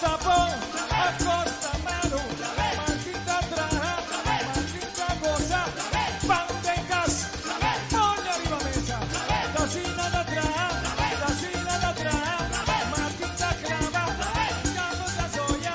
Costa bon, a costa malo, Martin ta traha, Martin ta goza, Pan den cas, moña riba mesa, Tasina ta traha, Tasina ta traha, Martin ta clava, Campo ta soña.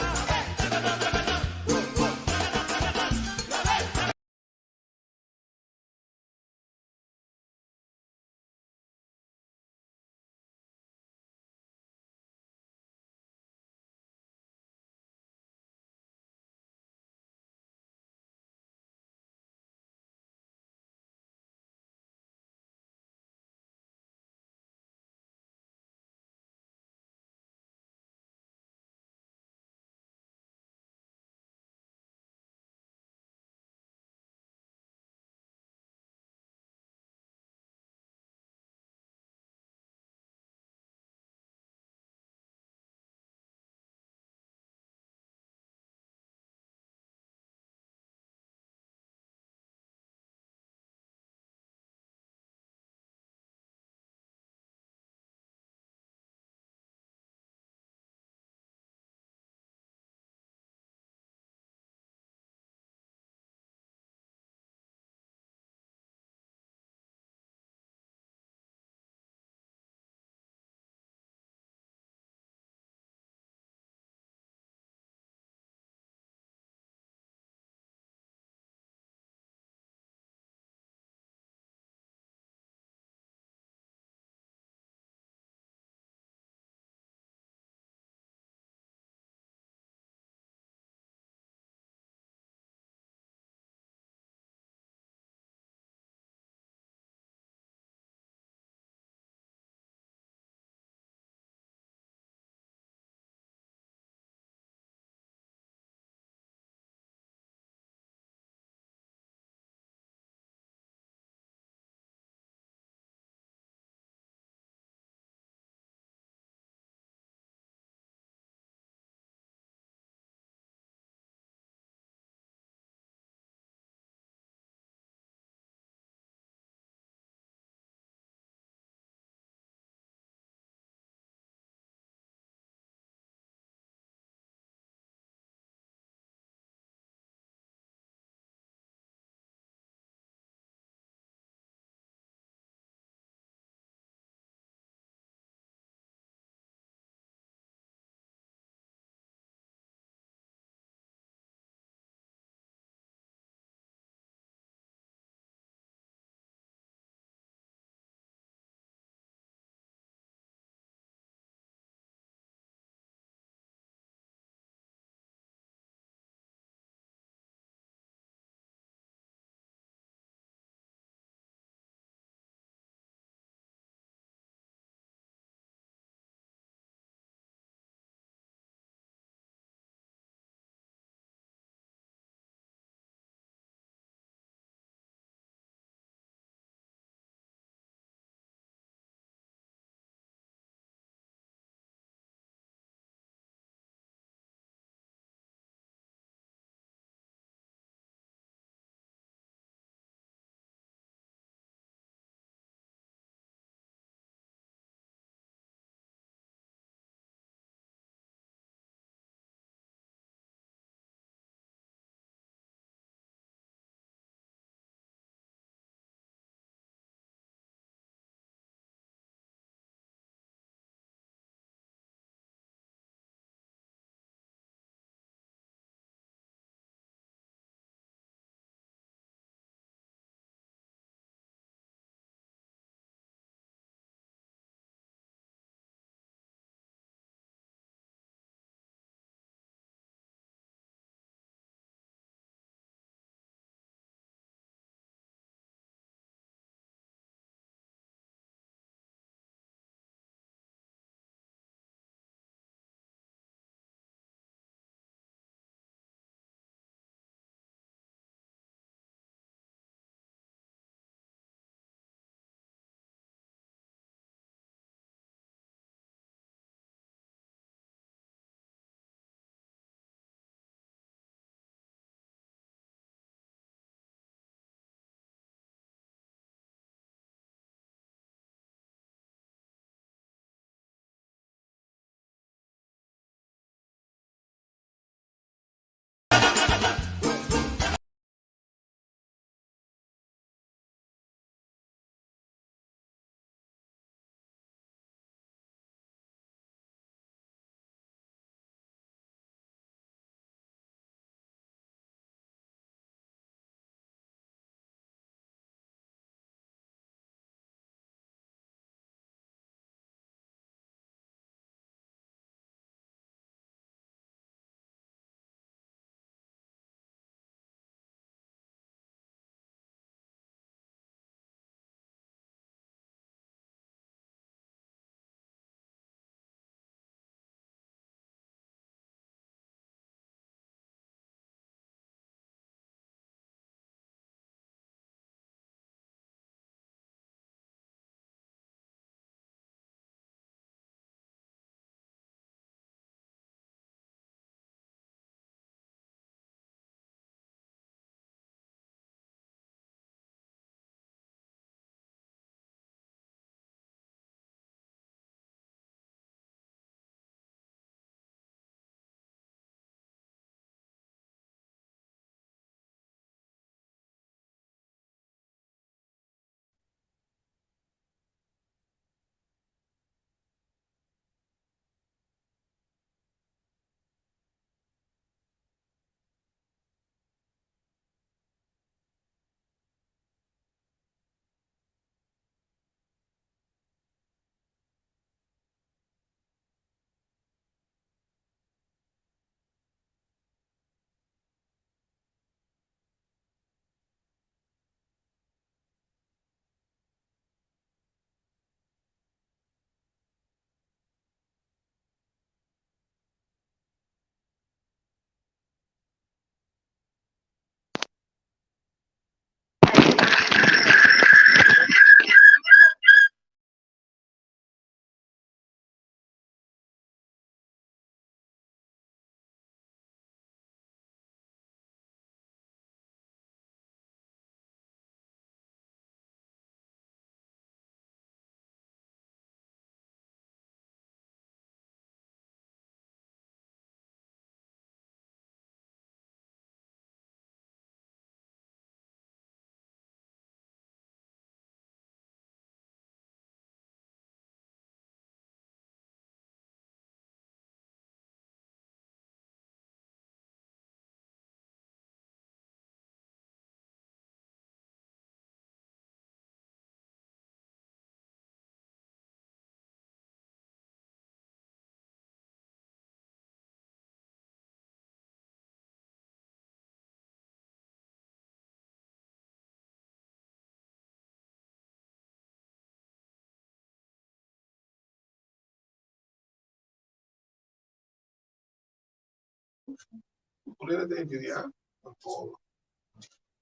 Tur hende ta envidiá, anto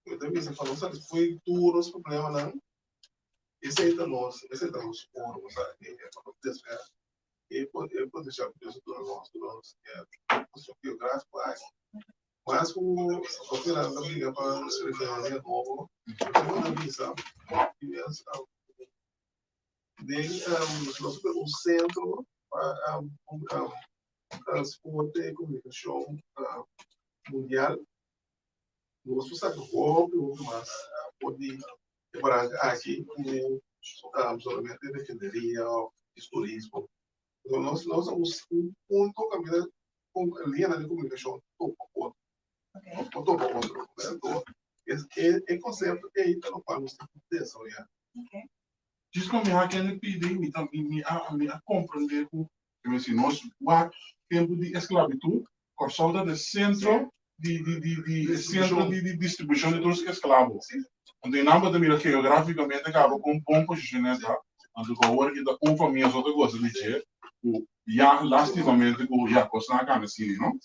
mi ta bisa pa nos satisfui tur nos problemanan, esei ta nos, esei ta nos oro, bo sa, e pa nos desviá e e potensial ku Dios a duna nos, duna nos e posishon geográfiko aki. Mas ku otronan ta briga pa refineria nobo, mi ta bisa di mes den nos ta un sentro pa transporte i komunikashon mundial. Nos por saka hopi hopi mas for di e baranka aki ku solamente refineria òf turismo. Nos nos ta un punto kaminda liñanan di komunikashon topa otro, òf topa otro. E konsepto ei ta lokual nos tin ku desaroyá. Djis ku mi a kende pidi, mi ta mi a mi a komprendé ku si nos wak tempu di esklabitut, Kòrsou ta de sentro di di di di e sentro di di distribushon di tur esklabo. Anto e nan bo ta mira geografikamente kaba kon bon posishoné ta, anto ku awor ki ta un famia so ta gosa di dje, ku ya lastimamente ku ya kosnan a kambia asina, no?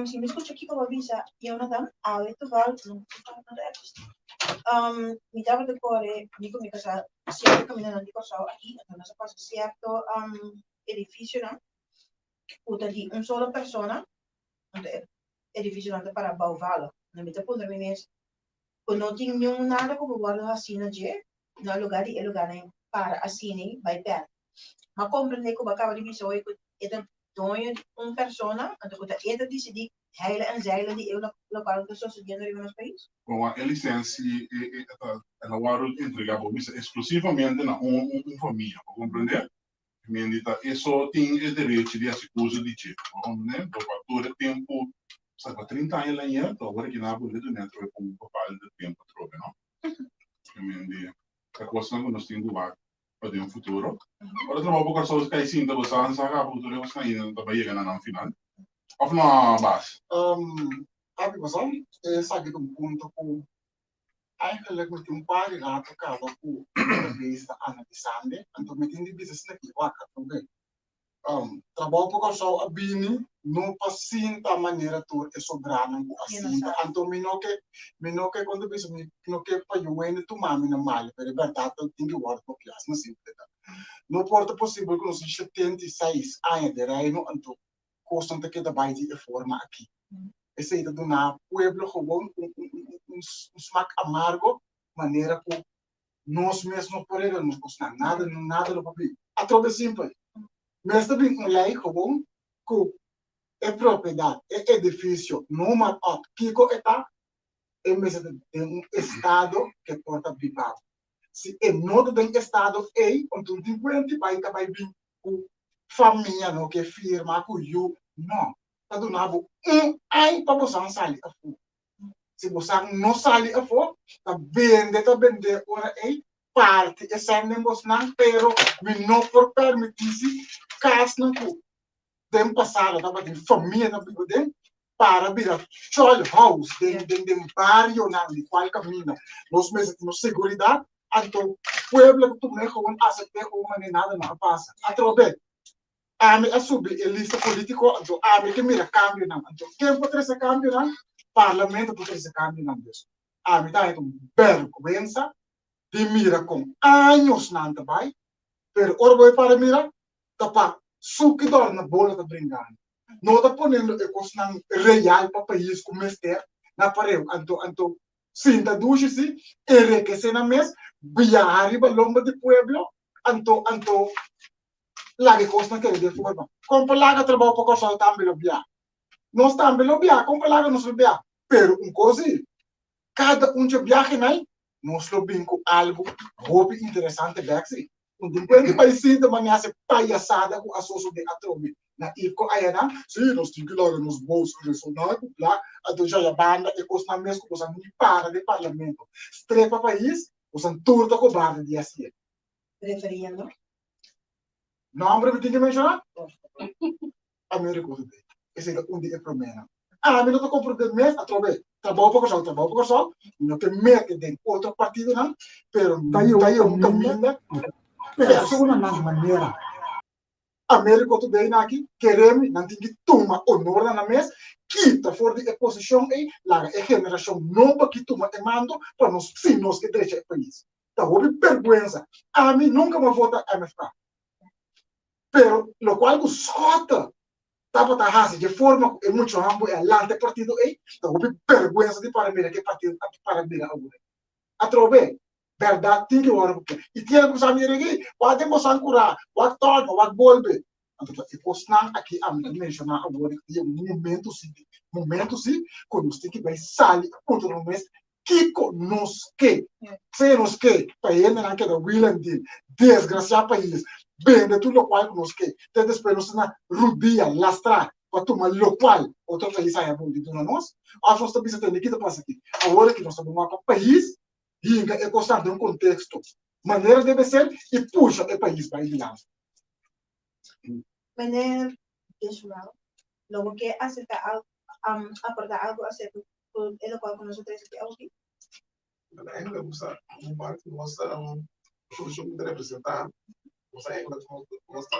Si mi skucha kiko bo a bisa, Jonathan, awe toval no no ta existi. Mi tabata kore mi ku mi kasá sierto kamindanan di Kòrsou aki, anto nos a pasa sierto edifisionan ku ta di un solo persona, anto e edifisionan ta para bouwvallig. Anto mi ta puntra mi mes ku no tin niun nada ku por wòrdu hasí na dje, na lugá di e lugánan para asina bai pèrdè. M'a komprendé ku bo a kaba di bisa hoy ku e ta doño di un persona, anto ku ta e ta disidí heila en zeila di e lokual ku ta sosediendo riba nos pais. Bon, e lisensi e e ta el a wòrdu entregá bo bisa eksklusivamente na un un famia, bo komprendé? Mendi ta e so tin e derechi di hasi uso di dje, bo komprendé? Anto pa tur e tempu, sa pa 30 aña laña, to awor aki nan a bolbe dun'é atrobe pa un bepaldo tempu atrobe, no? Mendi ta kosnan ku nos tin ku wak pa den futuro. Ora trabou pa Kòrsou kai sinta bo sa sa kaba ku tur e kosnan ainda ta bai yega na nan final. Òf no, Bas? Papi, bo sa esaki ta un punto ku eigenlijk mi tin un par di rato kaba ku mi kabes ta analisando, anto mi tin di bisa asina ki wak atrobe. Trabou pa Kòrsou a bini no pa sinta manera tur e sobranan ku a sinta. Anto mi no ke, mi no ke, kon ta bisa, mi no ke pa yu hende tuma mi na mal, pero e bèrdat ta tin ki wòrdu papiá, asina simpel e ta. No por ta posibel ku nos tin 76 aña di Reino anto kosnan ta keda bai di e forma aki. Esei ta duna pueblo gewoon un un smak amargo manera ku nos mes no por regla nos kosnan, nada nada lo por bin. Atrobe simpel, mester bin un lei gewoon ku e propiedat, e edifisio, noem maar op, kiko e ta, e mester ta den un estado ke por ta bibabel. Si e no ta den estado ei, anto no tin kuenti bai ta bai bin ku famia no ke firma, ku yu, no. Ta duna bo un ai pa bosan sali afó. Si bo sa no sali afó, ta bende ta bende ora ei, parti e sèn den bosnan, pero mi no por permití si kasnan ku den pasado tabatin famia ta biba den, para bira chòl house den den den barionan di kual kaminda nos mester tin nos seguridat, anto pueblo ta tum'é gewoon asept'é gewoon manera nada no a pasa. Atrobe Ami a subi e lista politico, anto ami ke mira cambionan. Anto ken por trece cambionan? Parlamento por trece cambionan. Dus ami ta haña un bergwensa di mira con añosnan ta bay, pero ora bo e para mira, ta pa suki dor na bola ta bringando. No ta poniendo e cosnan real pa pais cu mester na pareu. Anto, anto sinta dushi si, enrekece nan mes, biaha riba lomba di pueblo, anto, anto laga e kosnan keda di e forma. Kon por laga trabou pa Kòrsou tambe lo bia. Nos tambe lo bia, kon por laga nos lo bia. Pero un kos si, kada un dje biahenan nos lo bin ku algu hopi interesante bèk si. Un tin kuenta bai sinta mane hasi payasada ku a sosodé atrobe na Ipko ayanan, si nos tin ku laga nos bos resoná ku bla, anto djaya banda e kosnan mes ku boso a ni para den parlamento. Strek pa pais, boso tur ta kobarde di hasié. Referiendo. Nombre mi tin ke menshoná? Americo Today. Esei ta un di e proménan. Ami no ta komprondé mes atrobe Trabou pa Kòrsou, Trabou pa Kòrsou, mi no ke mete den otro partidonan, pero Ta ta yega un un kaminda kaminda ku personanan manera. America Today na aki, keremi nan tin ki tuma honor na nan mes, kita for di e posishon ei, laga e generashon nobo aki tuma e mando pa nos si nos ke drecha e pais. Ta hopi bergwensa. Ami nunka bo a vota MFK. Pero lokual ku Schotte tabata hasi dje forma ku e mucho hambu e a lanta e partido ei, ta hopi bergwensa di para mira ke partido a para bira awor. Atrobe, bèrdat tin ki wòrdu papia. I tin algu ku sa mira aki, wak den bosan kurá, wak tòrna, wak bolbe. Anto ta e kosnan aki ami ta menshoná awor di un momentu si, momentu si ku nos tin ki bai sali i puntra nos mes kiko nos ke. Sea nos ke pa hendenan keda wheel and deal, desgrasiá pais, bende tur lokual ku nos ke, te despues nos ta na rudia, lastrá pa tuma lokual otro pais haya bon di duna nos, òf nos ta bisa tende ki ta pasa aki. Awor aki nos ta bon wak pa pais hinka e kosnan den un konteksto manera debe ser i pusha e pais bai dilanti. Meneer Israel, lo bo ke aserka al, um, aporta algo aserka ku e lokual ku nos a trese aki awoki? Bueno, eigenlijk nos ta un parte nos ta solucion ku ta representá nos ta eigenlijk nos ta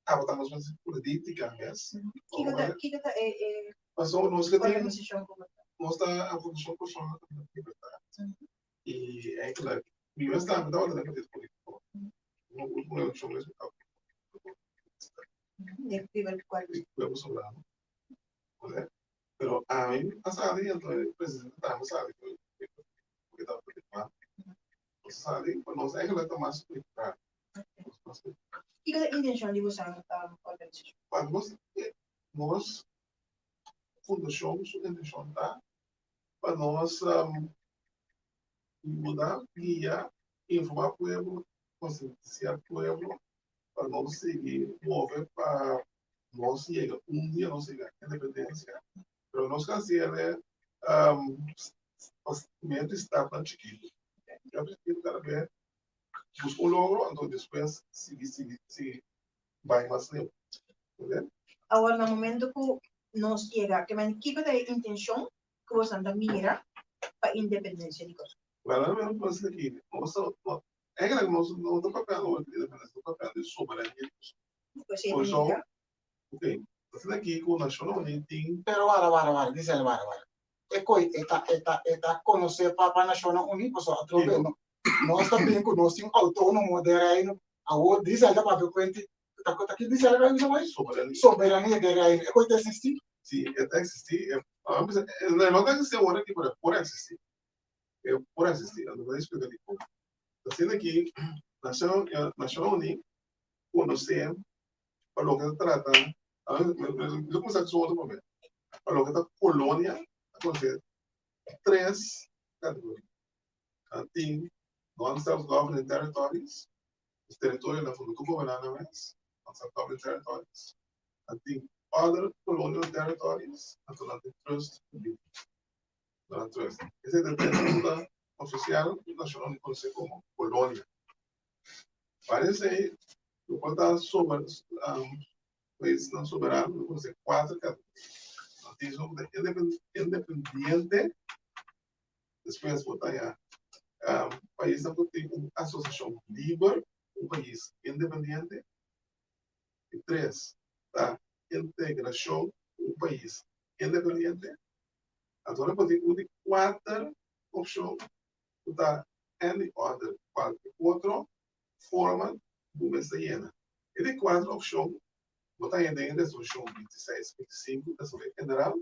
tabata nos mes política mes. Kiko ta kiko ta e e Paso nos ke tin organisashon ku bo ta? nos ta Fundashon Kòrsou ta Libertat i eigenlijk mi mes tambe tabata den partido polítiko. No último elekshon mes mi tabata Den riba kual? Pueblo Soberano. Pero ami a sali anto e presidente tambe a sali ku e tabata den man. Nos a sali pa nos eigenlijk ta mas neutral. Kiko ta intenshon di boso organisashon? Pa nos, nos fundashon su intenshon ta pa nos yuda, guia, informá pueblo, konsientisá pueblo pa nos sigui move pa nos yega un dia nos yega independensia. Pero nos ka hasiel medio di stapnan chikitu. Stap chikitu kada bes busca un logro, anto despues sigui, sigui, sigui bai mas leu. Entende? Awor na momento ku nos yega, ke men kiko ta e intenshon ku boso ta mira pa independensia di Kòrsou? Wèl, nan mester pensa aki, nos ta, eigenlijk nos no ta papiando over di independensia, nos ta papiando di soberania di Kòrsou. Kòrsou, ok, asina aki ku Nashonnan Uní tin. Pero wara, wara, wara, Giselle, wara, wara. E koi e ta, e ta, e ta konosé pa pa Nashonnan Uní, pasobra atrobe no, nos ta bin ku nos tin outónomo den Reino. Awor Giselle ta papia ku hende, ta ta ki Giselle a bisa bai? Soberania. Soberania den Reino. E koi ta eksistí? Sí, e ta eksistí. E, e no ta eksistí awor aki, pero e por eksistí. E por eksistí. Anto mi ta splika dikon. Asina ki Nashon, Nashonnan Uní konosé pa loke ta trata, mi ta kuminsá ku su otro promé, pa loke ta kolonia ta konosé tres kategoria. Nan tin non-self-governing territories, es teritorionan ku no ta goberná nan mes, non-self-governing territories. Nan tin other colonial territories, anto nan tin trust communities. Nan trust. Esei ta tres ku ta ofisial ku nashonnan di konosé komo kolonia. Parece lo cual ta sober, paisnan soberano lo conoce cuatro categorías. Nan tin esun cu ta independiente, despues bo ta haya paisnan cu tin un asociacion liber, un pais independiente. Di tres ta integracion cu un pais independiente. Anto ora bo tin un di cuater opcion ku ta any other, kualke otro forma ku bo mester yena. E di kuater opshon bo ta haña den e Resolushon 26 25 di Asamblea General.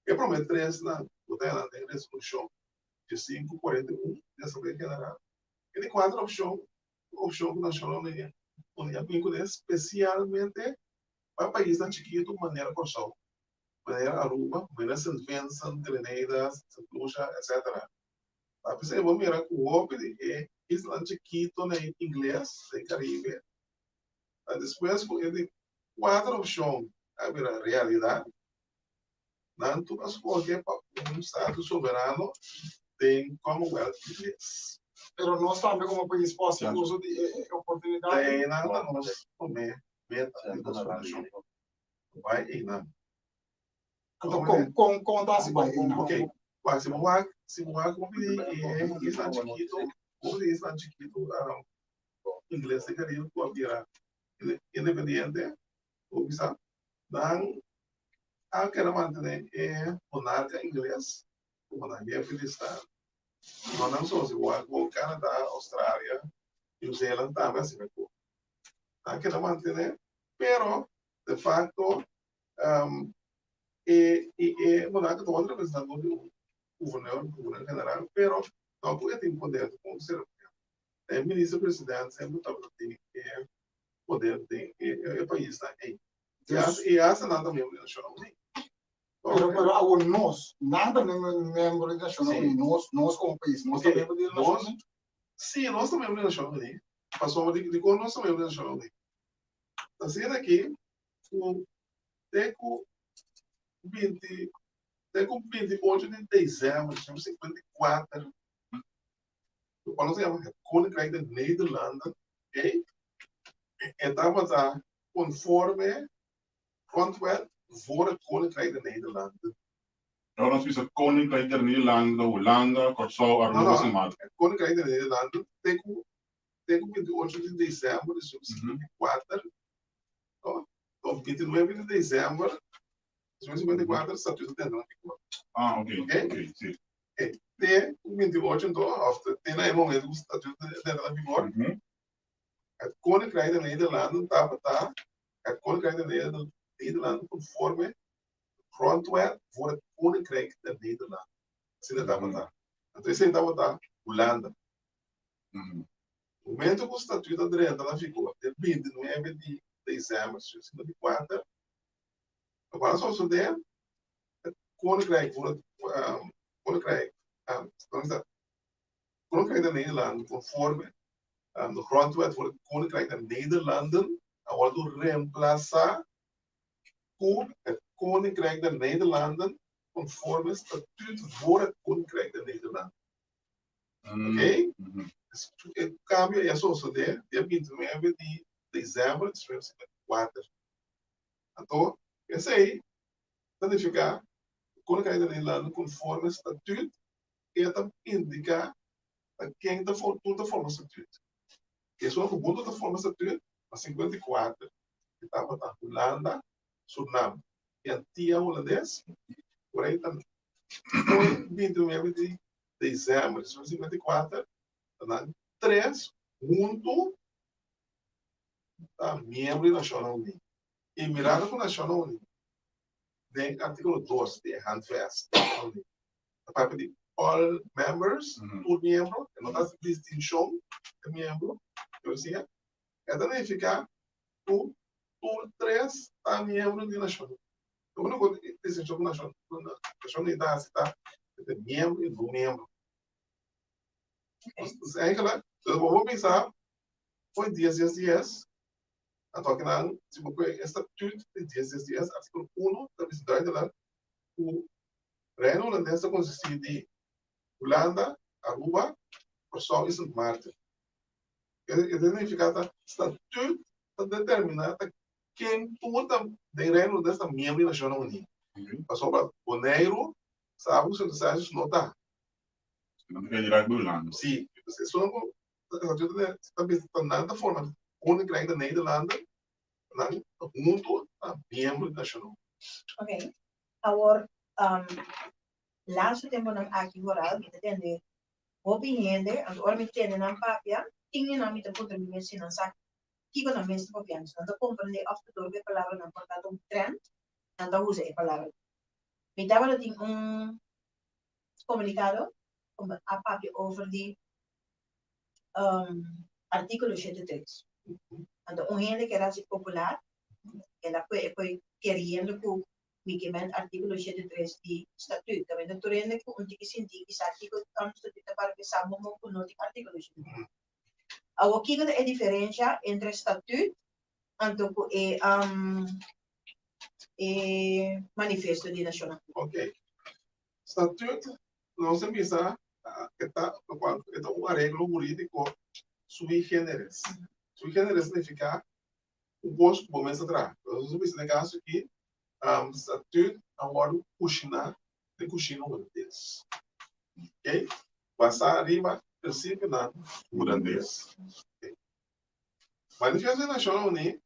E promé tresnan bo ta haña den Resolushon 15 41 di Asamblea General. E di kuater opshon un opshon ku Nashonnan Uní a bin kuné spesialmente pa paisnan chikitu manera Kòrsou, manera Aruba, manera Sint Vincent, Grenada, Sint Lucia, etcetera. Ta p'esei bo mira ku hopi di e islanan chikito na ingles den Karibe ta despues ku e di kuater opshon a bira realidat, nan tur a skohe pa un status soberano den Commonwealth ingles. Pero nos tambe komo pais por hasi uso di e oportunidat. Ta einan ta nos promé meta di nos fundashon. Bai einan. Anto kon, kon, kon ta hasi bai einan? Ok, wak, si bo wak, si bo wak hopi di e isla chikitu, hopi di isla chikitu ingles den Karibe ku a bira independiente, bo bisa, nan a keda mantené e monarka ingles komo nan jefe di estado. No nan so, si bo wak bo Canada, Australia, New Zealand tambe asina ku. Nan a keda mantené, pero de facto e e monarka ta wòrdu representá dor di un guvernor, guvernor general, pero no ku e tin poder komo ser E minister president semper tabata tin e poder den e paisnan ei. I hasta nan ta miembro di Nashonnan Uní. Pero, pero awor nos, nan ta miembro di Nashonnan Uní, nos, nos komo pais, nos ta miembro di Nashonnan Uní? Sí, nos ta miembro di Nashonnan Uní. Pasobra di dikon nos ta miembro di Nashonnan Uní? Ta asina aki ku te ku binti, te ku 28 di desèmber di 1954, lo cual se llama het Koninkrijk der Nederlanden, oké, e tabata conforme grondwet voor het Koninkrijk der Nederlanden. Ora nos bisa Koninkrijk der Nederlanden, Hulanda, Kòrsou, Aruba, Sint Maarten. Het Koninkrijk der Nederlanden te ku te ku 28 di desèmber di 1954, no, of 29 di desèmber di 1954, Statuut ta entra na vigor. Ah, oké, oké, si. E te ku 28 anto, òf te na e momento ku statuut ta entra na vigor, het Koninkrijk der Nederlanden tabata het Koninkrijk der Nederlanden conforme de Grondwet voor het Koninkrijk der Nederlanden. Asina tabata. Anto esei tabata Hulanda. Momento ku statuut a drenta na vigor, den 29 di desèmber 1954, lokual a sosodé, het Koninkrijk voor het Koninkrijk, Koninkrijk der Nederlanden conforme de Grondwet voor het Koninkrijk der Nederlanden a wordo reemplasa ku het Koninkrijk der Nederlanden conforme Statuut voor het Koninkrijk der Nederlanden. Oké? E kambio ei a sosodé dia 29 di desèmber di 1954. Anto, esei ta nifiká ku Koninkrijk der Nederlanden konforme statuut e ta indiká ta ken ta tur ta forma statuut. Esun ku huntu ta forma statuut na 54 e tabata Hulanda, Surnam i Antia Hulandes, por ei ta foi 29 di desèmber di 1954 ta nan tres huntu ta miembro di Nashonnan Uní. I mirando ku Nashonnan Uní den artíkulo 2 di e Handvest ta papia di all members, tur miembro, e no ta hasi distinshon di miembro, pero si e ta nifiká ku tur tres ta miembro di Nashon Uní. E úniko distinshon ku Nashon Uní ta hasi ta entre miembro i no miembro. Dus eigenlijk, dus bo por bisa for dies dies dies, Anto akinan, si bo koe e Statuut di dies dies dies, artíkulo uno, ta bisa duidelijk ku Reino Hulandes ta konsistí di Hulanda, Aruba, Kòrsou i Sint Maarten. E ta signifiká ta Statuut ta determiná ta ken tur ta den Reino Hulandes ta miembro di Nashonnan Uní. Pasobra Boneiru, Saba ku Sint Eustatius no ta. Nan ta keda dirèkt di Hulanda. Sí, esun ku Statuut ta bisa ta nan ta forma Koninkrijk der Nederlanden, nan ta huntu ta miembro di Nashonnan Uní. Ok, awor laatste temponan aki vooral mi ta tende hopi hende, anto ora mi tende nan papia, tin di nan mi ta puntra mi mes si nan sa kiko nan mes ta papiando, si nan ta komprende òf ta dor ku e palabranan por ta un trend, nan ta usa e palabra. Mi tabata tin un komunikado a papia over di artíkulo 73. Anto un hende ke era hasi popular, el a pue e koe keriendo ku mi ke men artíkulo 73 di statuut. Kaminda tur hende ku un tiki sinti ki sa kiko statuut ta para sa bon bon ku no tin artíkulo 73. Awor kiko ta e diferensha entre statuut anto ku e e manifesto di Nashonnan Uní? Ok. Statuut nos a bisa e ta lokual e ta un areglo hurídiko sui generis. Sui generis signifiká un kos ku bo mes a traha. Nos a bisa den e kaso aki statuut a wòrdu kushiná den kushina hulandes. Oke, basá riba prinsipionan hulandes. Manifiesto di Nashonnan Uní.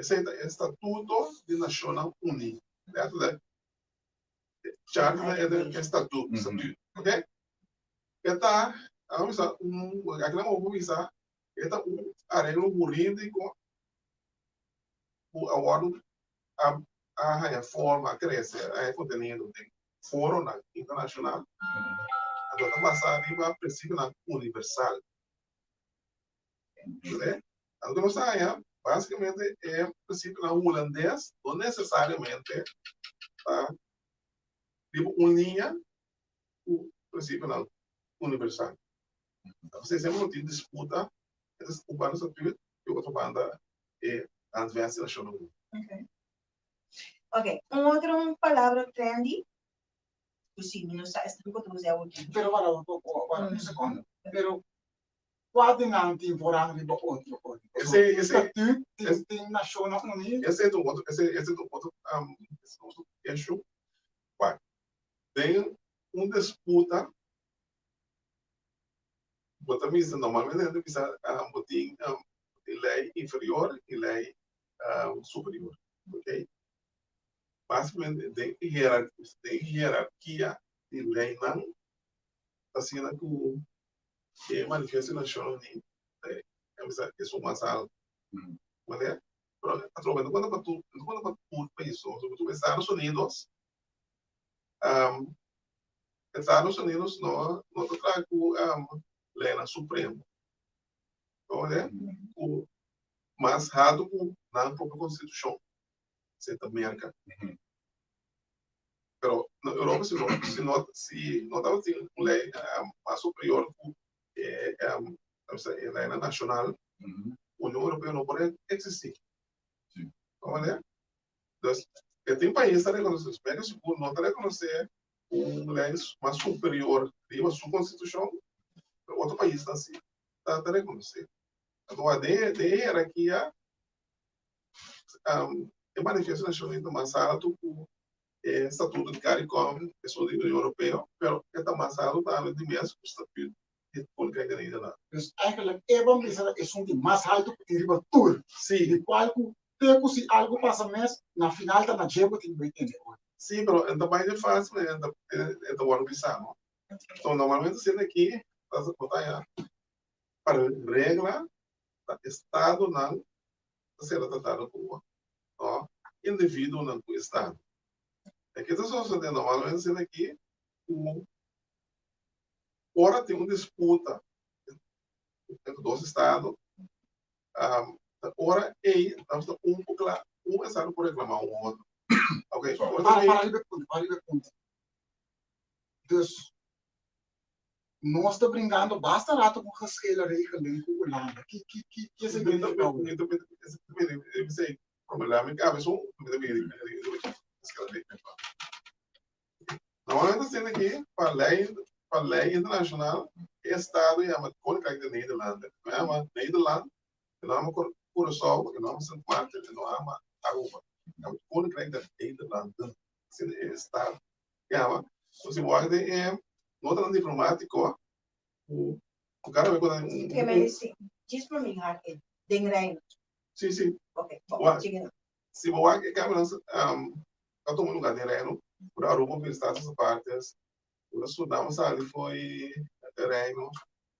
Esei ta e Statuto di Nashonnan Uní. Letterlijk, e charter ta e e statuut, statuut, ok? E ta, a bisa un, aki nan por bisa, e ta un areglo hurídiko ku a wòrdu a a haña forma, a krese, a haña kontenido den foronan internashonal, anto ta basá riba prinsipionan universal. Entendé? Anto nos ta haña básikamente e prinsipionan hulandes no nesesariamente ta riba un liña ku prinsipionan universal. Entonces semper no tin disputa entre un banda statuut y otro banda e Handwet di Nashonnan Uní. Okay. Ok, un otro palabra trendy, ku si mi no sa esnan ku ta usa awor. Pero wara un poko, wara un sekondo. Pero kua di nan tin voorrang riba otro? Ese, ese, Statuut tin, tin Nashonnan Uní. Ese ta un otro, ese, ese ta un otro, um, ese ta un otro issue. Wak, den un disputa bo ta misa normalmente hende bisa bo tin lei inferior y lei superior, ok. Basicamente den den herarkia di leinan ta asina ku e Manifiesto di Nashonnan Uní ta bisa esun mas alto, manera pero atrobe no konta pa tur no konta pa tur pais, Estados Unidos Estados Unidos no no ta traha ku leinan supremo. Oye, ku mas haltu ku nan propio konstitushon, se ta Merka. Pero na Europa si no si no si no tabatin un lei mas superior ku e e leinan nashonal, Union Europeo no por eksistí. Oye. Dus, e tin pais ta rekonosé, Merka sigur no ta rekonosé un lei mas superior riba su konstitushon, pero otro paisnan si ta ta rekonosé. Anto den den e hierarkia e Manifiesto di Nashon Unida ta mas altu ku e Statuto di Caricom, esun di Union Europeo, pero e ta mas altu tambe di mes ku Statuut di Koninkrijk di Nederland. Dus eigenlijk e bon bisa ta esun di mas altu ku tin riba tur. Si. Di kual ku te ku si algu pasa mes, na final ta na dje bo tin bai tende ora. Si, pero e ta bai den fase manera e ta e ta wòrdu bisá, no? So normalmente asina aki ta bo ta haña pa regla ta estadonan ta sera tratado ku no individuonan ku estado. E ke ta sosodé normalmente asina aki ku ora tin un disputa entre dos estado, ta ora ei ta un por kla, un estado por reklamá un otro. Ok, ora Para, para riba e punto, para riba e punto. Dus, nos ta bringando basta rato ku geschillenregeling ku Hulanda. Ki, ki, ki, ki esei ta nifiká awor? Normalmente asina aki pa lei pa lei internashonal e estado yama Koninkrijk de Nederlanden. E no yama Nederland, e no yama Curaçao, e no yama Sint Maarten, e no yama Aruba. E yama Koninkrijk der Nederlanden. Asina e estado yama. Entonces si bo wak den e notanan diplomatiko ku ku kada bes ku ta un Ke men si djis pa mi hak e den Reino. Si si. Ok, bon, sigui nan. Si bo wak e kamernan ta tuma lugar den Reino, ora Aruba bin Status Apartes, ora Surinam sali fo'i Reino,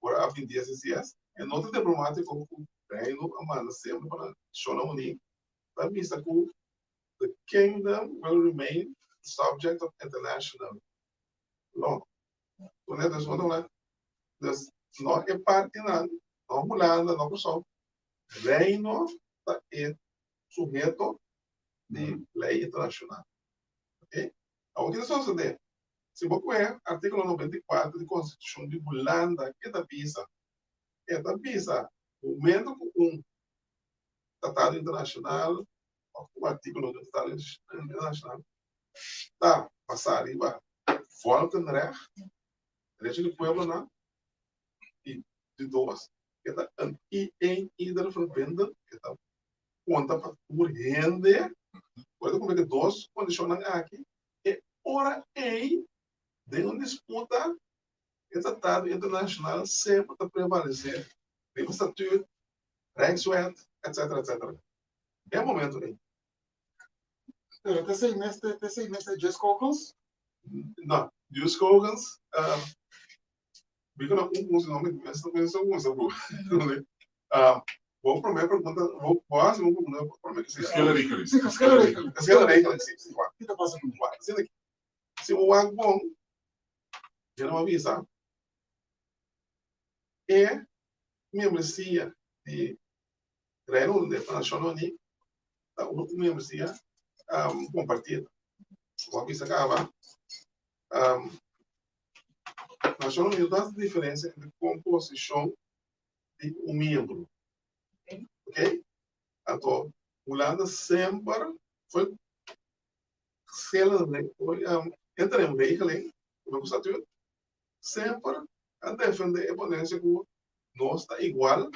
ora a bin DSCS, e nota diplomatiko ku Reino a manda semper pa Nashonnan Uní ta bisa ku the kingdom will remain subject of international law. Dus no e partinan, no Hulanda, no Kòrsou, Reino ta e suheto di lei internashonal. Ok? Awor kiko ta sosodé? Si bo kohe artíkulo 94 di Konstitushon di Hulanda, ke ta bisa? E ta bisa momento ku un tratado internashonal òf un artíkulo di un tratado internashonal ta basá riba volkenrecht, derecho di pueblonan, i di dos, e ta een een ieder verbindend, e ta konta pa tur hende, ora ta kumpli ku e dos kondishonnan aki, e ora ei den un disputa e tratado internashonal semper ta prevalesé riba statuut, Rijkswet, etcetera, etcetera. E momento ei. Pero te sei mes te sei mes te Jus Kogels? No, Jus Kogels, um, mi kono un un sino mi mes no pensa un sa bu. Um, bo promé pregunta, bo bo hasi un pregunta promé que Geschillen regeling. Sí, geschillen regeling. Geschillen regeling, sí, sí. Ki ta pasa ku? Wak, asina ki. Si bo wak bon, yo no a bisa e membresia di Reino Hulandes pa Nashonnan Uní ta un membresia kompartí. Bo a bisa kaba, Nashonnan Uní no ta hasi diferensia entre komposishon di un miembro. Oké? Anto, Hulanda semper foi interim regeling, ku statuut, semper a defendé e ponensia ku nos ta igual,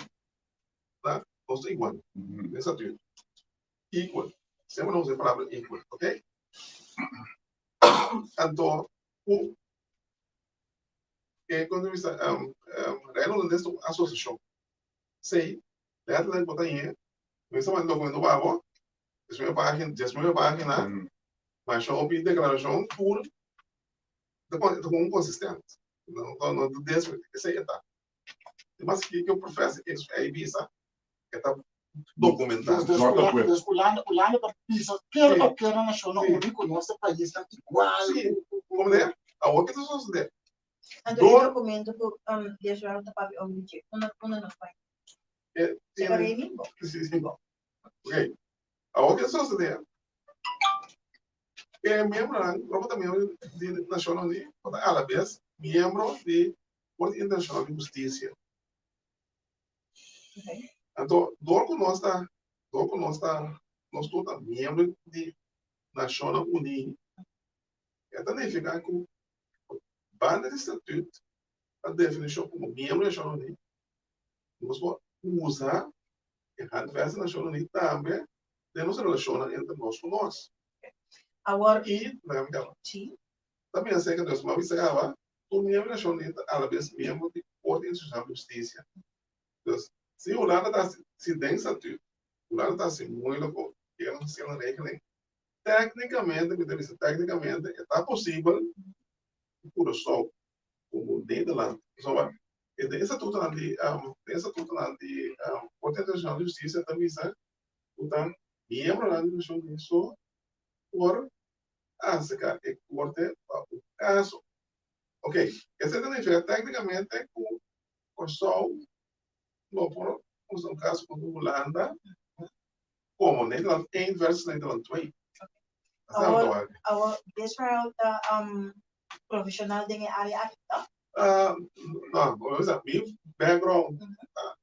ta, nos ta igual den statuut. Equal. Semper nos usa e palabra equal, ok? Anto, ku e punto di bista, Reino Hulandes ta un asosiashon. Esei, letterlijk bo ta hie, mi sa manda dokumento pa bo, 19 página, 19 página, masha hopi deklarashon tur ta kon konsistent. No no ta des esei e ta. E mas ki ke professor ei bisa e ta dokumentá. Dus Hulanda Hulanda ta bisa ker o ker na Nashonnan Uní ku nos ta paisnan igual. Si, komprendé? Awor ke ta sosodé? Anto e dokumento ku Yeshua ta papia over di dje, unda unda nos bai? E Separ'é mi bo. Si, si. Ok. Awor ke sosodé? E miembronan lo por ta miembro di Nashonnan Uní, por ta alabes miembro di Korte Internashonal di Hustisia. Anto, dor ku nos ta, dor ku nos ta, nos tur ta miembro di Nashonnan Uní, e ta nifiká ku banda di statut ta definishon komo miembro di Nashonnan Uní, nos por usa e Handvest di Nashonnan Uní tambe den nos relashonnan entre nos ku nos. Awor, I, laga mi kaba. Sí. Ta mira serka Dios, ma bisa kaba, tur miembro di Nashonnan Uní ta alabes miembro di Korte Internashonal di Hustisia. Dus, si Hulanda ta hasi, si den statut, Hulanda ta hasi moeilijk ku e geschillen regeling, Téknikamente, mi ta bisa téknikamente, e ta posibel ku Curaçao komo Nederland, pasobra e den e statutonan di den e statutonan di Korte Internashonal di Hustisia ta bisa ku ta miembronan di Nashon Uní so por aserka e korte pa un kaso. Oke, esei ta nifiká téknikamente ku Kòrsou no por usa un kaso kontra Hulanda Como Nederland 1 versus Nederland 2. Awor, awor Israel ta um, profesional den e área aki, toch? Uh, no, o mi background, mm -hmm. uh,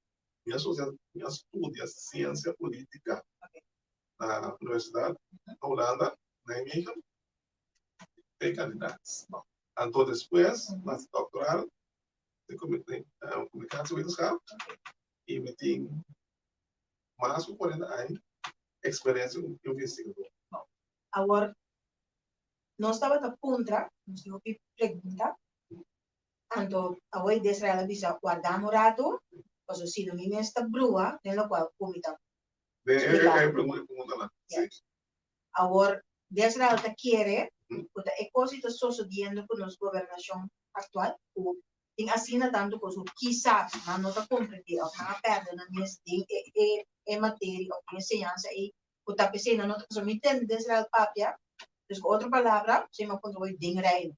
mi a studia, mi a studia ciencia política okay. na Universidad mm -hmm. Holanda, Nijmegen, twee kandidaat. No. Anto despues, mm -hmm. na doctoral, de communicatiewetenschap, okay. y mi tin mas ku 40 aña eksperensia komo investigador. Bon, awor nos tabata puntra, nos tin hopi pregunta, anto awor e Desrael a bisa, warda un ratu, pasobra si no mi mes ta brua den lokual ku mi ta splika. E preguntanan, si. Awor Desrael ta kere ku ta e kos i ta sosodiendo ku nos gobernashon aktual, ku tin asina tantu kos ku kisas nan no ta komprendé òf nan a pèrdè nan mes den e e e materia òf den e enseñansa ei ku ta p'esei nan no ta pasobra mi tende Desrael papia, dus ku otro palabra si mi a puntra woi den Reino.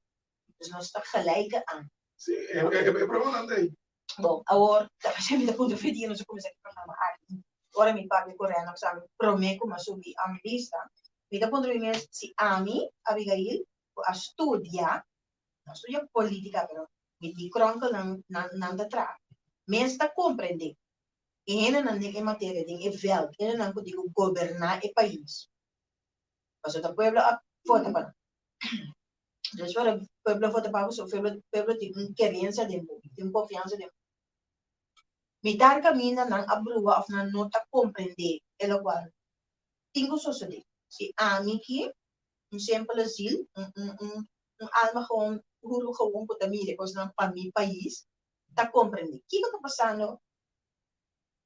Dus nos ta gelijke aan. Sí, e e e problemanan ta ei. Bon, awor ta p'esei mi ta puntra fe dia nos a kuminsá ku e programa aki. Ora mi papia ku Reno sa mi promé ku mi a subi a mi lista, mi ta puntra mi mes si ami, Abigail, ku a studia No studia politica pero mi di kronkel nan nan nan ta traha. Mes ta comprende e hendenan den e materia den e veld hendenan ku tin ku goberna e pais. Pasobra ta pueblo a vota pa nan. Dus ora pueblo a vota pa bo so pueblo pueblo tin un kerensia den bo tin un konfiansa den bo. Mitar kaminda nan a brua of nan no ta comprende e lokual tin ku sosode. Si ami ki un simpele ziel, un un un un alma gewoon huru gewoon ku ta mira e kosnan pa mi pais, ta komprendé kiko ta pasando.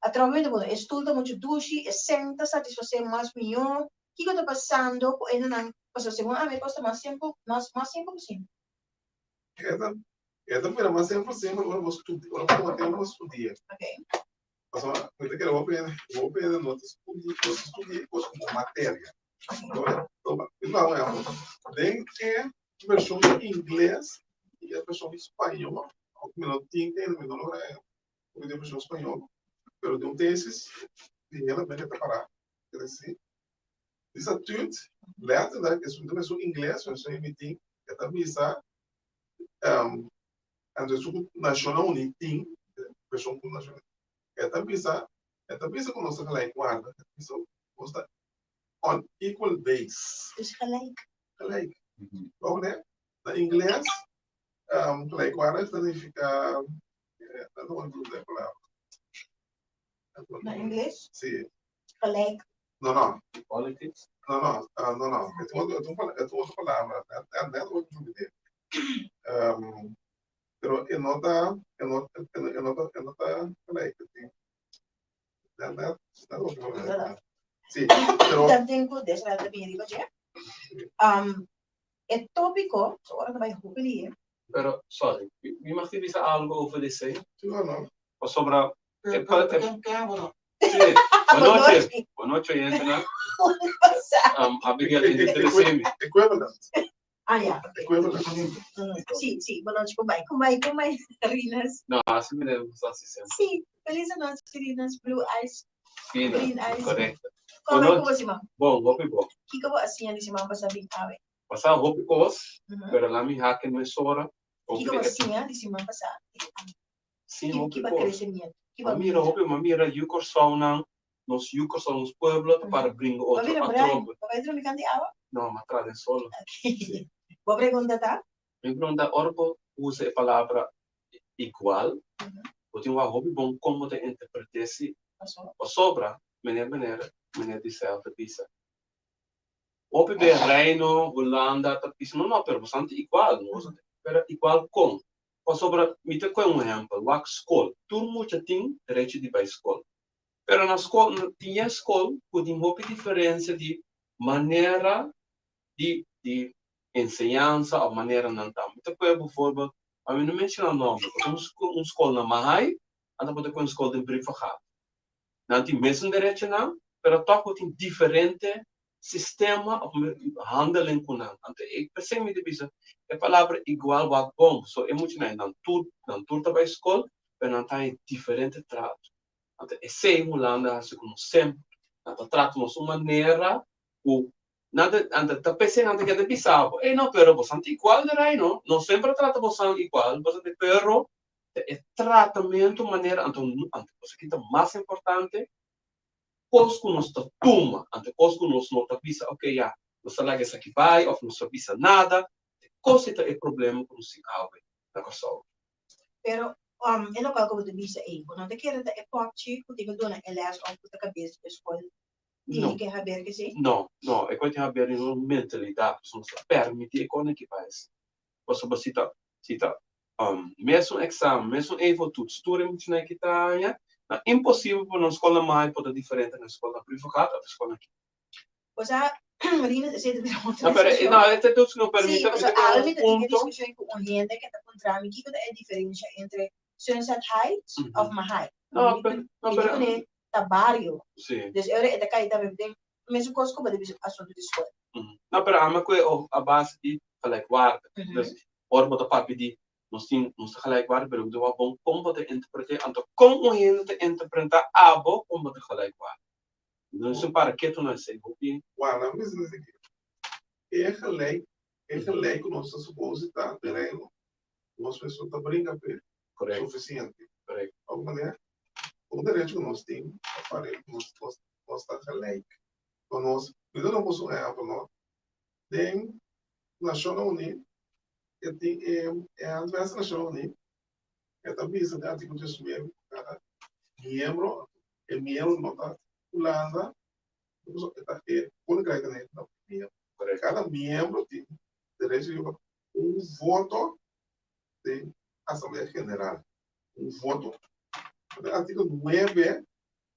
Atrobe mi ta puntra, e stul ta muchu dushi, e sèn ta satisfasé mas mihó? Kiko ta pasando ku e hendenan? Pasobra segun ami e kos ta mas simpel, mas mas simpel ku simpel. E ta e ta bira mas simpel simpel ora bo studia, ora bo tuma tempu pa studia. Okay. Pasobra mi ta kere hopi hende, hopi hende no ta studia, no ta studia e kos komo materia. Mi ta duna un ehèmpel. Den e vershon ingles i e vershon spañó, mi no tin e, mi no logra e vershon spañó, pero den un tesis di hende ta pará, ta disi, di statuut letterlijk esun ta vershon ingles, vershon emití, e ta bisa, anto esun ku Nashonnan Uní tin, vershon ku Nashonnan e ta bisa, e ta bisa ku nos ta gelijkwaardig, e ta bisa nos ta on equal base. Dus gelijk. Gelijk. Wou ne? Na ingles, gelijkwaardig ta nifiká, no me acuerdo e palabra. Na ingles? Sí. Gelijk. No, no. Politics? No, no, no, no. E tin otro, e tin otro palabra. Net, net otro olvidé. Pero e no ta, e no, e no ta, e no ta gelijk. E tin, net, net, net otro palabra. Sí, pero. Tanten ku Desiree ta bini riba dje. E tópiko, so ora ta bai hopi lihe. Pero, sorry, mi mag di bisa algo over di esei? Sí, no, no. Pasobra Pero, pero, ken, ken abo no? Sí. Bonochi. Bonochi oyentenan. Abigail introducí mi. Equivalent. Ah, ya. Equivalent. Sí, sí. Bonochi, kom bai, kom bai, kom bai, Rinas. No, así mi debe gusta así siempre. Sí. Feliz nochi, Rinas. Blue eyes. Fino. Green eyes. Correcto. Kom bai, komo siman? Bon, hopi bon. Kiko bo a siña di siman pasá bin awe? Pasá hopi kos, pero la mi hake no es ora. Kiko bo a siña di siman pasá? Sí, hopi Kiba kos. crecimiento? Kiba Ma mira hopi, ma mira yu Kòrsounan, nos yu Kòrsou, nos pueblo ta para bringa Bo otro bira bruin? atrobe. Bo bai drumi kant di awa? No, ma tra den solo. Ok. Bo pregunta ta? Mi pregunta, ora bo usa e palabra igual, bo tin wak hopi bon kon bo ta interpret'é si. Pasobra? Pasobra, meneer, meneer, meneer Dicel ta bisa, hopi be Reino, Hulanda ta bisa, no, no, pero boso ta igual, no, pero igual kon? Pasobra mi ta kohe un ehèmpel, wak skol, tur mucha tin derecho di bai skol. Pero na skol, tin e skol ku tin hopi diferensia di manera di di enseñansa òf manera nan ta. Mi ta kohe bivoorbeeld, pa mi no menshoná nòmber, bo ta un skol na Mahaai, anto bo ta kohe un skol den Brievengat. Nan tin mesun derechonan, pero tòg bo tin diferente sistema of handeling ku nan. Anto e p'esei mi ta bisa e palabra igual wak bon, so e muchanan nan tur nan tur ta bai skol pero nan ta haña diferente trato. Anto esei Hulanda a hasi ku nos semper, nan ta trata nos un manera ku nan ta anto ta p'esei nan ta keda bisa bo, ey no pero bosan ta igual de Reino, nos semper a trata bosan igual, bosan ta pero ta e tratamentu manera anto anto esaki ta mas importante kos ku nos ta tuma, anto kos ku nos no ta bisa, ok ya, nos ta laga esaki bai òf nos ta bisa nada, e kos ei ta e problema ku nos tin awe na Kòrsou. Pero e lokual ku bo ta bisa ei, bo no ta kere ta e pòpchi ku tin ku duna e lès òf ku ta kabes di e skol tin ke haber ku esei? No, no, e kos tin haber di nos mentalidat, pasobra nos ta permití e kosnan ki bai asina. Pasobra si ta, si ta Mesun examen, mesun evo-toets, tur e muchanan ki ta haña, ta imposibel pa nos skolnan mayo por ta diferente na skolnan privagat of skolnan ki. Osea, Rinus, esei ta bira otro No, pero, discusion. no, este toets no permite, Sí, pasobra mi ta awe mi ta tin e punto. discusion ku un hende ke ta puntra mi kiko ta e diferensha entre Sunset Heights of Mahaai. No, pero, no, Mi di pero, kuné ta bario. Sí. Dus e ora e ta kai tambe den mesun kos ku bo ta bisa asuntu di skol. No, pero ama ku e a base di gelijkwaardig. Dus ora bo ta papia di nos tin nos ta gelijkwaardig, pero bo ta wak bon kon bo ta interpret'é, anto kon un hende ta interpretá abo kon bo ta gelijkwaardig. Nos tin para ketu na esei hopi. Wak, nan bisa esaki, e gelijk, e gelijk ku nos ta supose ta den Reino, nos mes no ta bringa p'e sufisiente. Òf manera, un derecho ku nos tin pa pare nos nos ta gelijk. Ku nos, mi ta duna boso un ehèmpel no, den Nashonnan Uní e tin e e Handvest di Nashonnan Uní e ta bisa den artíkulo diesnuebe ku kada miembro, e miembro no ta Hulanda, e ta e Koninkrijk ta miembro. Kada miembro tin derecho riba un voto den Asamblea General. Un voto. Den artíkulo nuebe.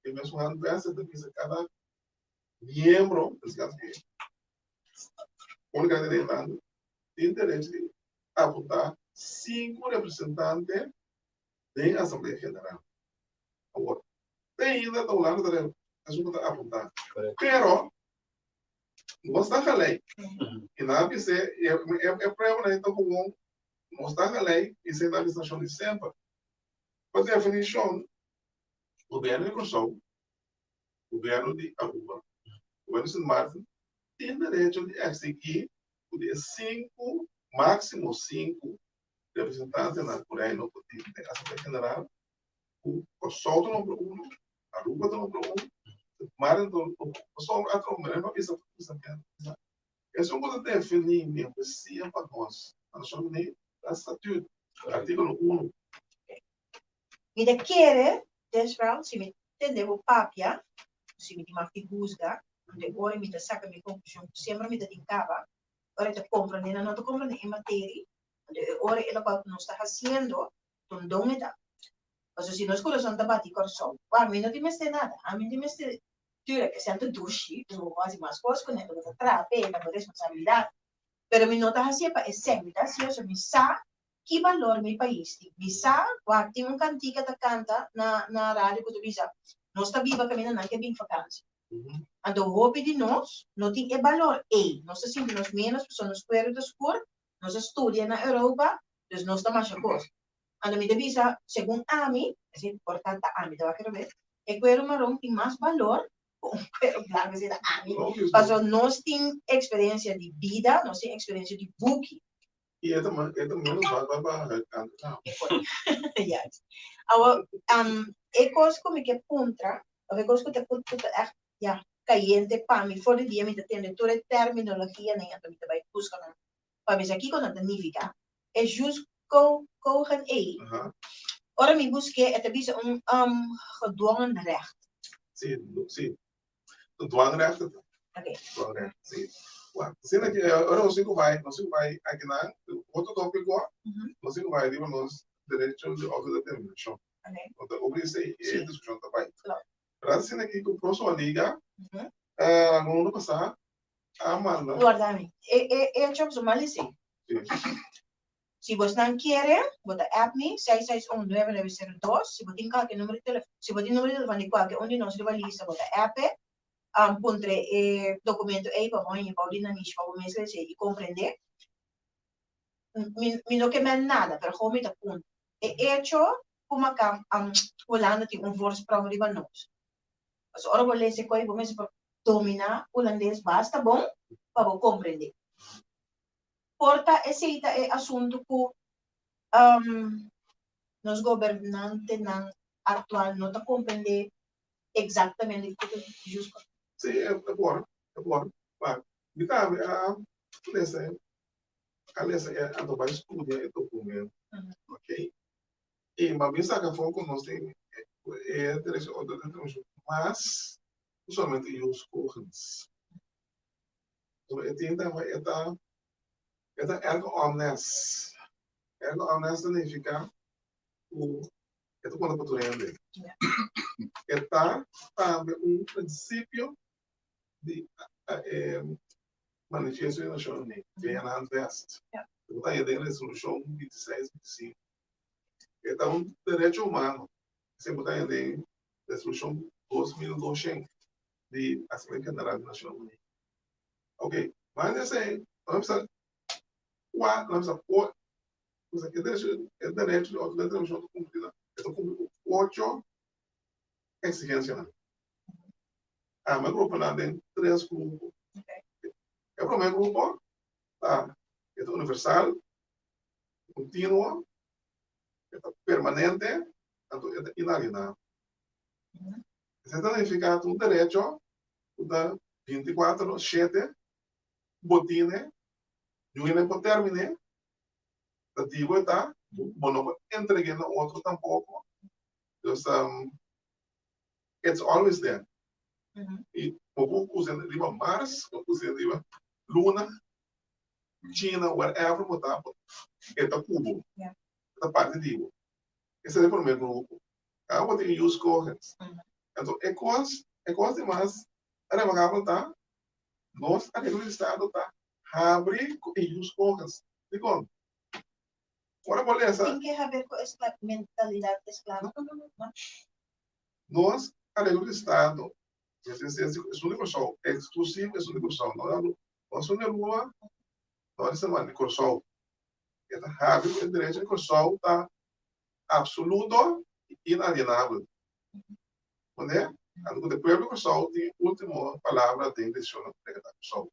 E mesun handvest ta bisa kada miembro, en caso que únicamente de Nederland, tin derecho di apunta 5 representante den Asamblea General. Awor, te ainda ta Hulanda ta esun ku ta apunta. Pero, nos ta gelijk. I nan a bis'é, e pruebanan ta gewoon, nos ta gelijk i esei ta legislashon di semper. Pa definishon, Gobierno di Kòrsou, Gobierno di Aruba, Gobierno di Sint Maarten tin derecho di eksigí ku di e sinku, máksimo sinku representantenan ku Reino por tin den Asamblea General, ku Kòrsou ta nombra unu, Aruba ta nombra unu, Sint Maarten ta nombra unu. Pasobra atrobe mi a bisa bisa bisa esun ku ta definí membresia pa nos na Nashon Uní ta Statüt, artíkulo unu. Mi ta kere, Desveld, si mi tende bo papia, si mi tin mag di huzga, ante ora mi ta saka mi konklushon ku semper mi ta tin kaba, ora e ta komprende nan no ta komprende e materi, ante e ora e lokual ku nos ta hasiendo, ta un don e ta. Pasobra si nos kurason ta bati Kòrsou, wak, mi no tin mester nada, ami no tin mester, tuurlijk, esei ta dushi, pasobra bo por hasi mas kos kuné, bo ta traha p'e, ta bo responsabilidat, pero mi no ta hasié pa esei, mi ta hasié pasobra mi sa Ki balor mi pais tin? Mi sa wak tin un kantika ta kanta na na radio ku ta bisa, Nos ta biba kaminda nan ke bin fakansi. Anto hopi di nos no tin e balor ei. Nos ta sinti nos ménos pasobra nos kueru ta skur, nos a studia na Europa, dus nos ta masha kos. Anto mi ta bisa, segun ami, esei por ta ta ami ta wak robes, e kueru maron tin mas balor ku un kueru blanku, esei ta ami, pasobra nos tin eksperensia di bida, nos tin eksperensia di buki. I e ta e ta menos mal pa pa kanta na. Yes. Awo, um, e kos ku mi ke puntra, of e kos ku ta ku ta echt, ja, kayente pa mi, for di dia mi ta tende tur e terminologia nan, anto mi ta bai buska nan pa mi sa kiko nan ta nifiká. E jus ko kogen ei, ora mi busk'é e ta bisa un um gedwongen recht. Sí, sí. Dwangrecht e ta. Oké. Dwangrecht, sí. Wak, asina ki ora nos tin ku bai, nos tin ku bai akinan, otro tópiko, nos tin ku bai riba nos derecho di outodeterminashon. Oké. No ta obri esei, e Sí. diskushon ta bai. Klopt. Pero asina ki ku próksimo liga, luna pasá a manda. Warda mi. E e echo ku su mal esei. Sí. Si bosnan kiere, bo ta app mi, seis seis un nuebe nuebe sero dos. Si bo tin kalke numero di telefòn, si bo tin numero di telefòn di kualke un di nos riba lista, bo ta app e, puntra e dokumento ei pa bo haña bou di nanishi pa bo mes lese i komprendé. Mi mi no ke men nada, pero gewoon mi ta puntra. E echo ku Makam, Hulanda tin un voorsprong riba nos. Pasobra ora bo lesa e koi, bo mester por dominá hulandes basta bon pa bo komprendé. Por ta esei ta e asuntu ku nos gobernantenan aktual no ta komprendé eksaktamente kiko ta jus pa. Sí, e por, e por. Ma mi tambe a lesa e, a lesa e anto bai studia e documento, ok? I ma mi saka afó ku nos tin e derecho di autodeterminacion mas ku solamente jus cogens. So e tin tambe e ta e ta ergo omnes. Ergo omnes ta nifiká ku e ta konta pa tur hende. E ta tambe un prinsipio di e Manifiesto di Nashon Uní, VN-Handvest. Ku ta haña den Resolushon 26 25. E ta un derecho humano. Esei bo ta haña den Resolushon 2200. Di Asamblea General di Nacionnan Uní. Ok, mas di esei, nos a bisa kua, nos a bisa o, e derecho, e derecho di autodeterminacion ta cumpli na, e ta cumpli cu ocho exigencianan. Ami a grupa nan den tres grupo. E prome grupo ta, e ta universal, continuo, e ta permanente, anto e ta inalienabel. Esei ta nifiká ku un derecho ku ta bintikuater shete bo tine, niun hende por terminé, ta di bo e ta, bo no por entreg'é na otro tampoko. Dus it's always there. I bo por usa riba Mars, bo por usa riba luna, China, wherever bo ta, e ta ku bo, e ta parti di bo. Esei ta e promé grupo. Abo tin jus cogens. Anto e kos, e kos di mas remarkabel ta, nos areglo di estado ta habri ku e jus cogens. Dikon? Ora bo lesa. Tin ke haber ku mentalidat esklabo? No, no, no, no. Nos areglo di estado, esun di Kòrsou, eksklusivo esun di Kòrsou, no no esun di Aruba, no di San Juan, di Kòrsou. E ta habri ku e derecho di Kòrsou ta absoluto i inalienabel. Pone? Anto ku e pueblo di Kòrsou tin e último palabra den desishonnan ku ta Kòrsou.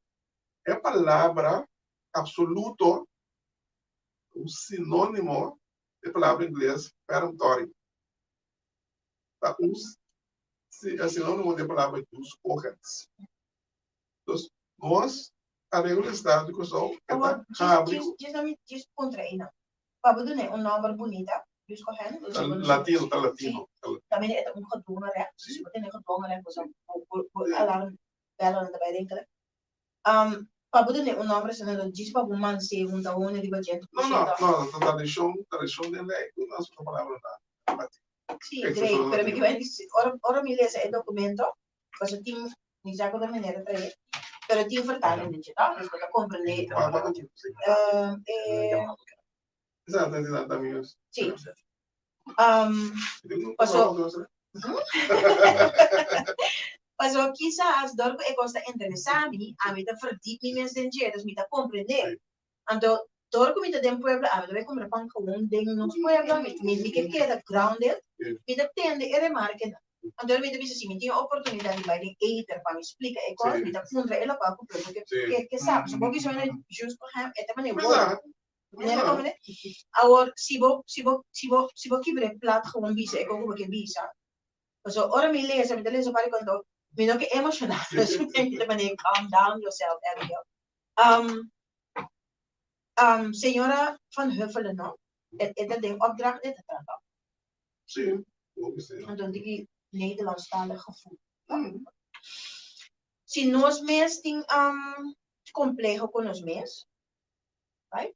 E palabra absoluto ta un sinónimo di e palabra ingles peremptory. Ta un sinónimo di e palabra jus cogens. Dus nos areglo di estado di Kòrsou e ta habri ku. Djis mi djis puntra einan. Pa bo dun'é un nòmber bunita, jus cogens? Ta latino, ta latino. Tambe e ta un gedwongen recht. Si bo tene gedwongen recht bo bo alarm bèlnan ta bai rinkelen. Pa bo dun'é un nòmber asina lo djis pa bo mans'é hunta hone riba dje. No, no, no, ta tradishon, tradishon den lei ku nan usa palabra na latino. Sí, great, pero mi ke bai di ora ora mi lesa e dokumento pasobra tin mi sa ku ta manera trae pero tin vertaling den dje to dus bo ta komprendé. Sí. Paso paso kisas dor ku e kos ta interesá mi ami ta verdiep mi mes den dje dus mi ta komprendé. Anto dor ku mi ta den pueblo ami ta bai kumpra pan gewoon den nos pueblo mi mi ke keda grounded mi ta tende e remarkenan. Anto mi ta bisa si mi tin e oportunidat di bai den eter pa mi splika e kos mi ta puntra e lokual ku pueblo ke ke sa. Pasobra bo bisa mi jus pa hem e ta manera wou. Manera como ne? Awor si bo si bo si bo si bo kibra e plat gewoon bisa e kos ku bo ke bisa. Pasobra ora mi lesa mi ta lesa un par di kos anto mi no ke emoshoná dus mi ta manera calm down yourself Abigail. Señora Van Huffelen no e e ta den opdracht e ta trata. Sí, hopi sí. Anto di Nederlandstalig gevoel. Si nos mes tin compleho cu nos mes, right?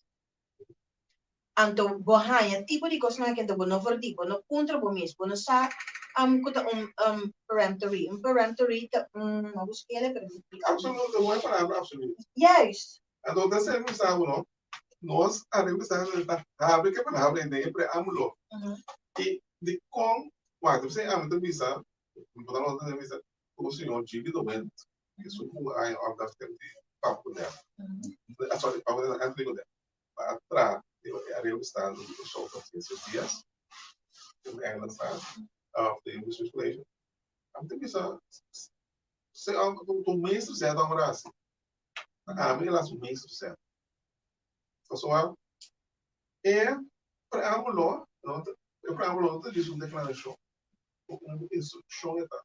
Anto bo haña tipo di cosnan aki anto bo no verdi, bo no puntra bo mes, bo no sa cu ta un peremptory. Un peremptory ta un, no busquele pero mi. Absoluto, mooi palabra absoluto. Juist. Anto ta ser mi sa bo no, nos a revisá ta habri ke palabra ei den e preámbulo. I dikon, wak, p'esei ami ta bisa, mi por ta nota ta bisa ku señor Jimmy de Windt, esun ku a haña òpdracht tempu di Papa Godel, sorry, Papa Godel, Anthony Godel, pa a traha riba e areglo stando di Kòrsou pa Ciencias Dias, den Engelandstraat, òf den Bestuurscollege. Ami ta bisa, se un meester zet ora hasi. Ami el hasi un meester zet. Pasobra e preámbulo no ta, e preámbulo no ta djis un deklarashon, un instrukshon e ta.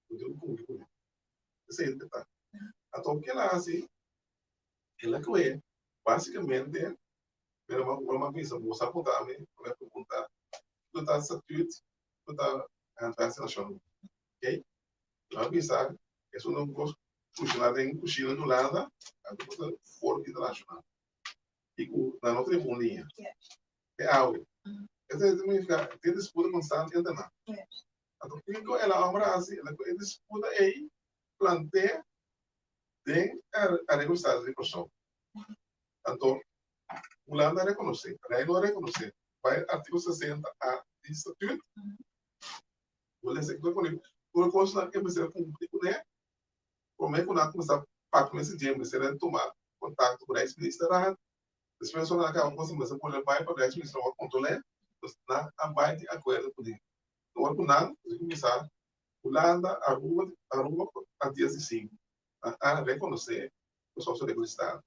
Bo tin ku kumpli kuné. Esei e ta. Anto ke el a hasi, el a kohe básikamente, pero mi a bisa, bo sa punta ami, mi a pregunta, kiko ta statüt, kiko ta Handvest Nashon? Oké? Mi a bisa, esun ta un kos Funciona den cushina di Hulanda, anto por ta foro internacional. Y cu nan no tin un liña. Te awe. Esei ta significa tin disputa constante entre nan. Anto kico el a homber a haci? El a cu e disputa ey plantea den Areglo Estado di Corsou. Anto Hulanda a reconoce, Reino a reconoce, bay articulo 60 A di Statuut, Bo lesa e pone tur kosnan e mester a kumpli kuné promé ku nan a kuminsá papia ku mester dje mester a tuma kontakto ku Rijksministerraad. Despues ora nan a kaba ku kos nan mester bolbe bai pa Rijksministerraad wak kontrol'é. Pues nan a bai di akuerdo kuné. Ora ku nan a kuminsá Hulanda, Aruba, Aruba Antias di sinku nan a rekonosé ku Kòrsou ta Estado.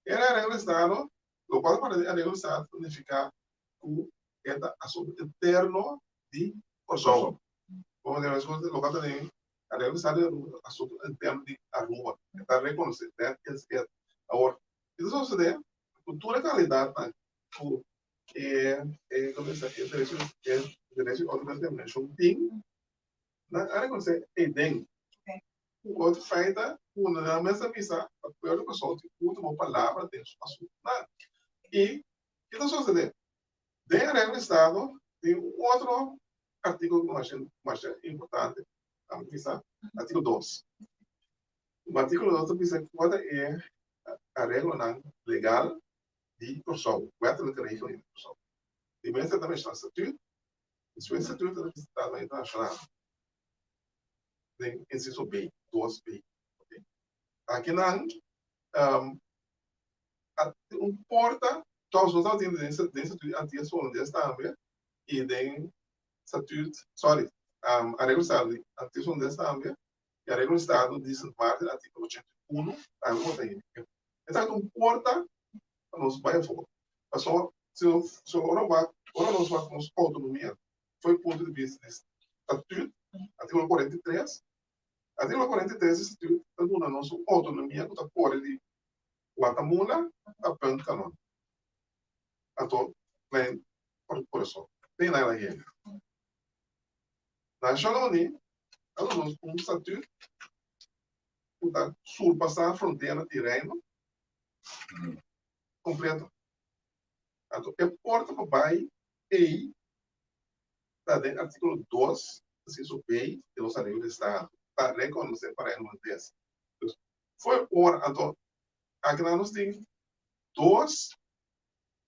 E Regla Estado, lokual ta parti di Regla Estado ta nifiká ku e ta asuntu interno di Kòrsou. Como de mes cosa local ta den Aruba sa di Aruba asuntu interno di Aruba. E ta rekonosé dat is it. Awor, ki ta sosodé ku tur e kalidatnan ku e e komo bisa e derecho e derecho di outodeterminashon tin, nan a rekonosé eiden. Ku otro feita ku nan mes a bisa pa pueblo di Kòrsou tin último palabra den su asuntunan. I ki ta sosodé? Den e Reino di Estado tin un otro. artíkulo ku masha masha importante, ami bisa artíkulo dos. Artíkulo dos ta bisa kua ta e areglonan legal di Kòrsou, wettelijke regeling di Kòrsou. Di mester ta menshoná statuut, despues statuut ta bisa tratado internashonal den insiso B, dos B. Akinan a tin un porta, nos tabatin den statuut di Antias Holandes tambe i den statuut, sorry, areglo estado di Antias Holandes tambe i areglo estado di Sint Maarten artíkulo 81 tambe bo ta hende. E tabata un porta pa nos bai afó. Pasobra si si ora wak ora nos wak nos outonomia foi punto di bista di statuut artíkulo 43, artíkulo 43 di statuut ta duna nos un outonomia ku ta kore di Guatemala ta Punt Canon. Anto Klein Curaçao. Te na la yega. Nashonnan Uní a duna nos un statuut ku ta surpasá frontera di Reino kompleto. Anto e porta pa bai ei ta den artíkulo dos, inciso B di nos Areglo di Estado, ta rekonosé pa Reino Hulandes. Fo'i ora anto akinan nos tin dos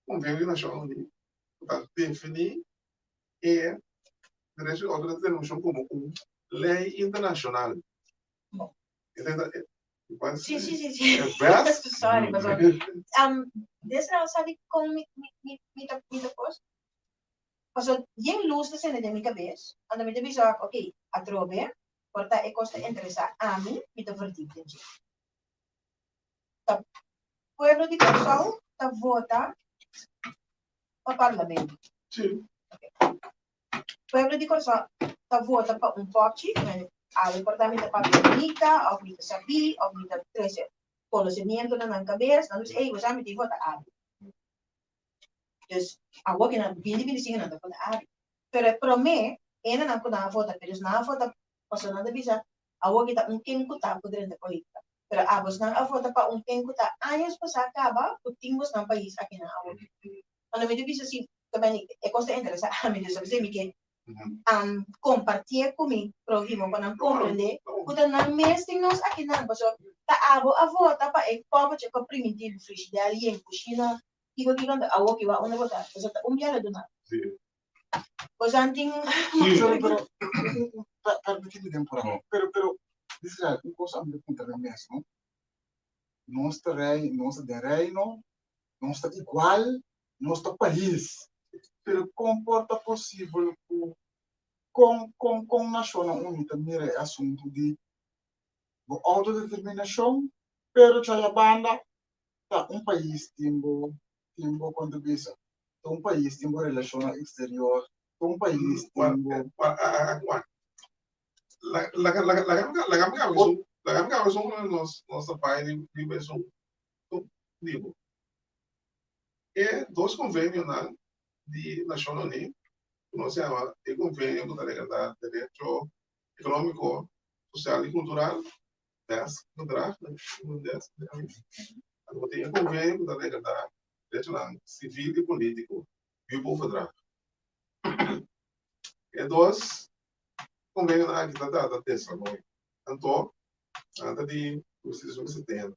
konvenio di Nashonnan Uní ku ta definí e derecho di outodeterminashon komo un lei internashonal. Sí, sí, sí, sí. E best. Sorry, pasobra. Um, desra sabi kon mi, mi, mi, mi ta, mi ta kos? Pasobra yen lus ta sende den mi kabes, anto mi ta bisa, ok, atrobe, Por ta e kos ta interesá ami, mi ta verdiep den dje. Ta pueblo di Kòrsou ta vota pa parlamento. Sí. Pueblo di Kòrsou ta vota pa un pòpchi, awe por ta mi ta papia bunita, òf mi ta sabí, òf mi ta trese konosemiento na nan kabes, nan bisa, ey, bo sa mi tin vota abi. Dus awor ke nan binti 25 nan ta vota abi. Pero e promé hendenan ku nan a vota p'e, dus nan a vota pasobra nan ta bisa awor ki ta un ken ku ta ku drenta polítika. Pero abosnan a vota pa un ken ku ta años pasá kaba ku tin bosnan pais akinan awor. Cuando mi ta bisa si ta bini e kos ta interesá ami, dus a bisa mi ke kompartié ku mi próhimo pa nan komprendé ku ta nan mes tin nos akinan. Pasobra ta abo a vota pa e pòbertje ku a primintí frishider yen kushina kiko kiko anto awor ki wak unda bo ta. Pasobra ta un biaha duna. Bosan tin. Sí. Sorry, pero permití mi por ahora. Pero, pero, Israel, un cosa mi ta puntra mi mes, no? Nos ta rei, nos ta den reino, nos ta igual, nos ta pais. Pero kon por ta posibel ku kon kon kon Nashonnan Uní ta mira e asuntu di bo outodeterminashon, pero chaya banda ta un pais tin bo tin bo kon ta bisa ta un pais tin bo relashonnan eksterior, ta un pais tin bo. Laga laga laga mi gaba esun laga mi gaba esun nos nos ta bai riba esun nivo. E dos konvenionan di Nashonnan Uní ku nos yama e konvenio ku ta regla derecho ekonómiko, sosial i kultural, desk gedrag, desk, anto tin e konvenio ku ta regla derechonan sivil i polítiko, Hubo-verdrag. E dos konvenionan aki ta trata desaroyo. Anto, nan ta di 1970.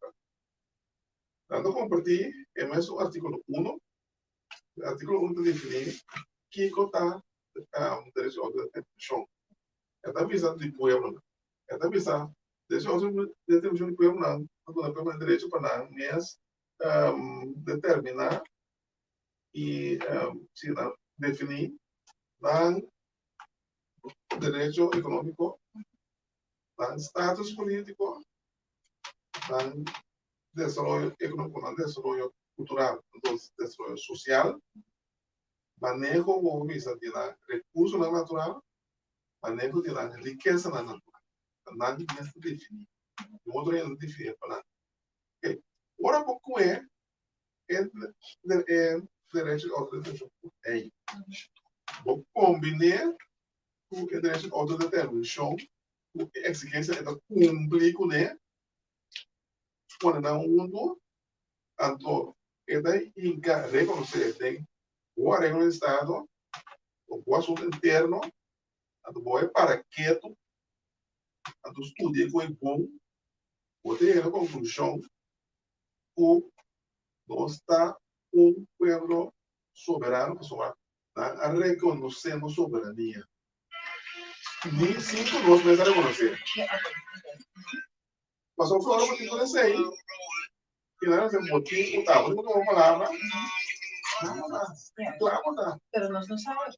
Nan ta kompartí e mesun artíkulo uno. E artíkulo uno ta definí kiko ta derecho di outodeterminashon. E ta bisa di pueblonan. E ta bisa derecho di outodeterminashon di pueblonan ta duna pueblonan derecho pa nan mes determiná i si nan definí nan derecho ekonómiko, nan status polítiko, nan desaroyo ekonómiko, nan desaroyo kultural, nan desaroyo sosial, maneho bo por bisa di nan rekursonan natural, maneho di nan rikesanan natural. Ta nan mes ta definí. Niun otro hende ta definí pa nan. Oke, ora bo kue e derecho di outodeterminashon ku lei, bo kombiné ku e derecho di outodeterminashon ku e eksigensia e ta kumpli kuné, pone nan huntu, anto e ta hinka rekonosé den bo areglo di estado, bo asuntu interno. Anto bo e para ketu, anto studia ku e bon, bo ta yega na konklushon ku nos ta un pueblo soberano pasobra nan a rekonosé nos soberania. Ni sin ku nos mes a rekonosé. Pasobra ora bo tin ku esei, i nan a bisa bo tin ku ta, bo tin ku tuma palabra, nada, kla bo ta. Pero nos no sabe.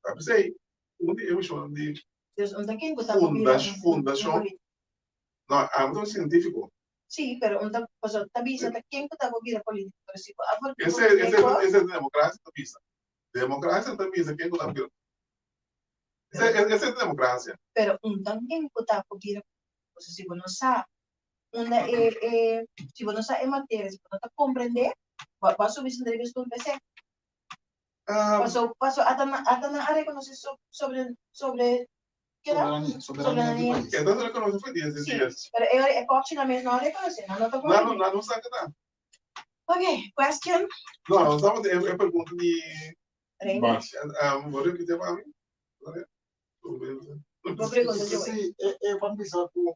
Ta p'esei, un di e mishonnan di Dus un ta ken ku ta ku bira un fundashon, no, ami ta un sientífiko. Sí, pero un ta, pasobra ta bisa ta ken ku ta por bira polítiko, pero si bo a por Esei, esei, esei ta demokrasia ta bisa. Demokrasia ta bisa ken ku ta bira. Esei, esei ta demokrasia. Pero un ta ken ku ta por bira polítiko, pasobra si bo no sa unda e, e, si bo no sa e materia, si bo no ta komprendé, bo a subi sinta riba e stul p'esei. Paso, paso ata nan, ata nan a reconoce so, sobre, sobre, ¿qué era? Soberania, soberania di país. Esta se reconoce fue 10 Sí, días. pero e ora e popchi nan mes no a reconoce, nan no ta No, no, comprende. no, no sa keda. Ok, question. No, no sa e, e pregunta di Reina. Bas. Um, vou repetir para mim? Bo pregunta, Joey. Sí, e, e van bisa ku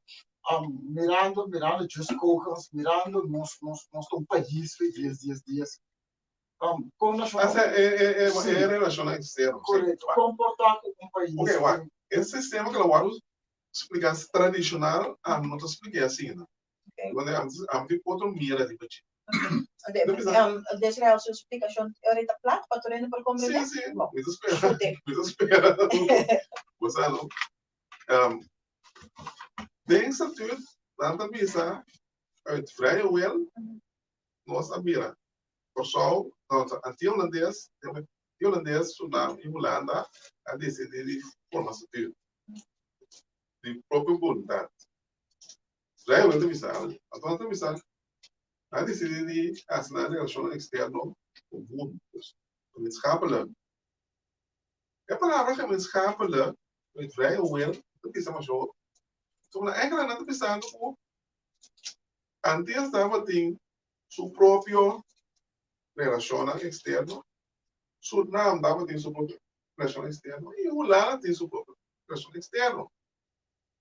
um, mirando, mirando just kogels, mirando nos, nos, nos ta un pais fe 10, 10, 10. Um, kon nashonal. Esa e, e, e, Sí. e relacion externo. Sí. Correcto. Comportar ku un pais. Ok, wak. E sistema ku lo wòrdu spliká tradishonal, ami no ta splik'é asina. Ok. Wanneer ami ami tin otro mira riba dje. De, um, Desrael su splikashon ahorita plat pa tur hende por komprendé? Sí, sí. Bon. Mi ta spera. Shute. Mi ta spera. Bo sa, no? Um, den statuut, nan ta bisa, uit vrije wil, nos a bira Kòrsou, no, Antia Hulandes, Antia Hulandes, Surinam i Hulanda a disidí di forma statuut di propio boluntat. Vrijwillig ta bisa algu. Anto nan ta bisa nan a disidí di hasi nan relashonnan eksterno komun, dus gemeenschappelijk. E palabra gemeenschappelijk, uit vrije wil, ta bisa masha hopi. Pasobra eigenlijk nan ta bisando ku Antias tabatin su propio relashonnan eksterno, Surnam tabatin su propio relashon eksterno i Hulanda tin su propio relashon eksterno.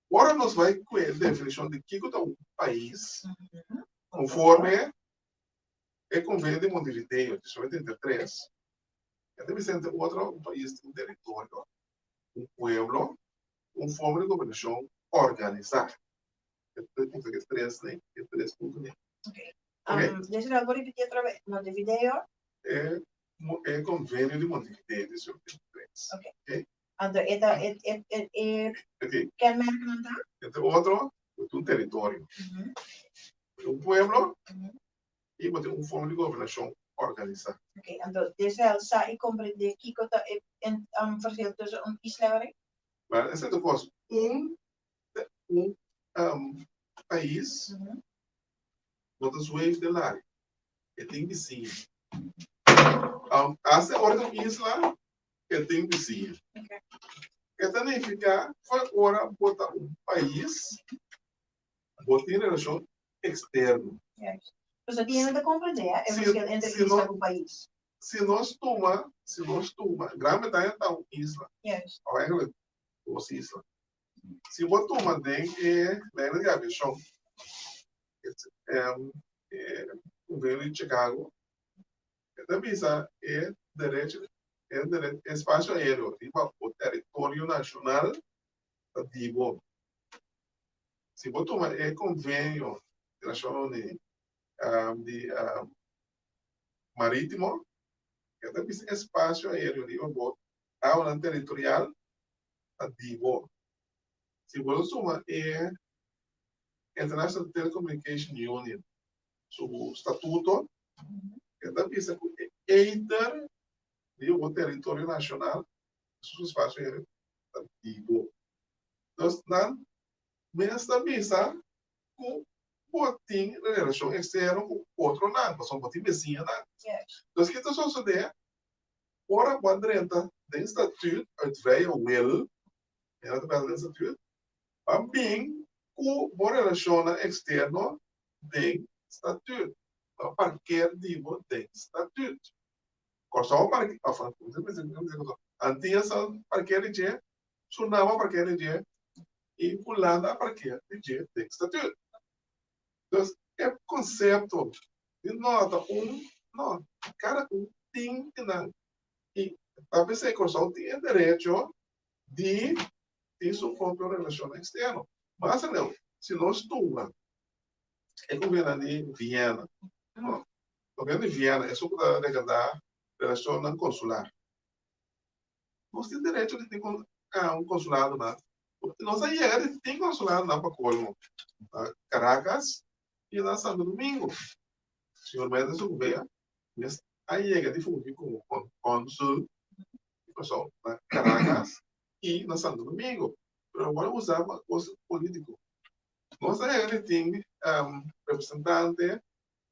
Ora nos bai ku e definishon di kiko ta un pais, konforme e Konvenio di Montevideo di 1933, e ta bisa entre otro un pais tin un teritorio, un pueblo, un forma di gobernashon organisá. E tres ne, e tres punto ne. Okay. Um, Desiree, bo repeti otra vez. Montevideo. E, e convenio di Montevideo di 1933. Okay. Okay. Anto e ta e e e e Okay. kenmerknan ta? Entre otro, bo tin un teritorio, bo tin un pueblo i bo tin un forma di gobernashon organisá. Okay, anto Desiree sa i komprendé kiko ta e en um, verschil tussen un isla i un rei? Maar esei ta kos. Un un um, pais no ta zweef den laria. E tin bisiña. Um, hasta ora ta un isla, e tin bisiña. E ta nifiká ku ora bo ta un pais, bo tin relashon eksterno. Juist. Dus dat tiene te comprender, e Si- verschil entre si isla no- ku pais. Si nos tuma, si nos tuma, Gran Bretaña ta un isla, Juist. of eigenlijk dos isla. Si bo tuma den e leynan di aviashon, e Convenio di Chicago, e ta bisa e derecho, e derecho, e espacio aereo riba bo territorio nacional ta di bo. Si bo tuma e Convenio di Nacionnan Uni di Maritimo, e ta bisa espacio aereo riba bo awanan territorial ta di bo. Si bo lo suma e International Telecommunication Union su statuto, e ta bisa ku e eiter di bo teritorio nashonal, su espasio aereo, ta di bo. Dus nan mes ta bisa ku bo tin relashon eksterno ku otronan, pasobra bo tin besiñanan. Dus ki ta sosodé? Ora bo a drenta den statuut uit vrije wil, mira ta bel den statuut, pa bin ku bo relashonnan eksterno den statuut, pa parker di bo den statuut. Kòrsou a parker, òf Antias a parker di dje. Suriname a parkea den dje i Hulanda a parkea den dje den statuut. Dus e konsepto di no ta un, no, kada un tin di nan. I ta p'esei Kòrsou tin e derecho di tin su propio relashon eksterno. Mas aleu, si nos tuma e gobierno di Viena, no, gobierno di Viena esun ku ta regardá relashonnan konsular. Nos tin derecho di tin un konsulado na, nos a yega di tin konsulado na pa kolmo, na Caracas i na Santo Domingo. Señor Méndez Gouveia mes a yega di fungi komo kònsul di Kòrsou na Caracas i na Santo Domingo, pero awor a usa pa kos polítiko. Nos a yega di tin representante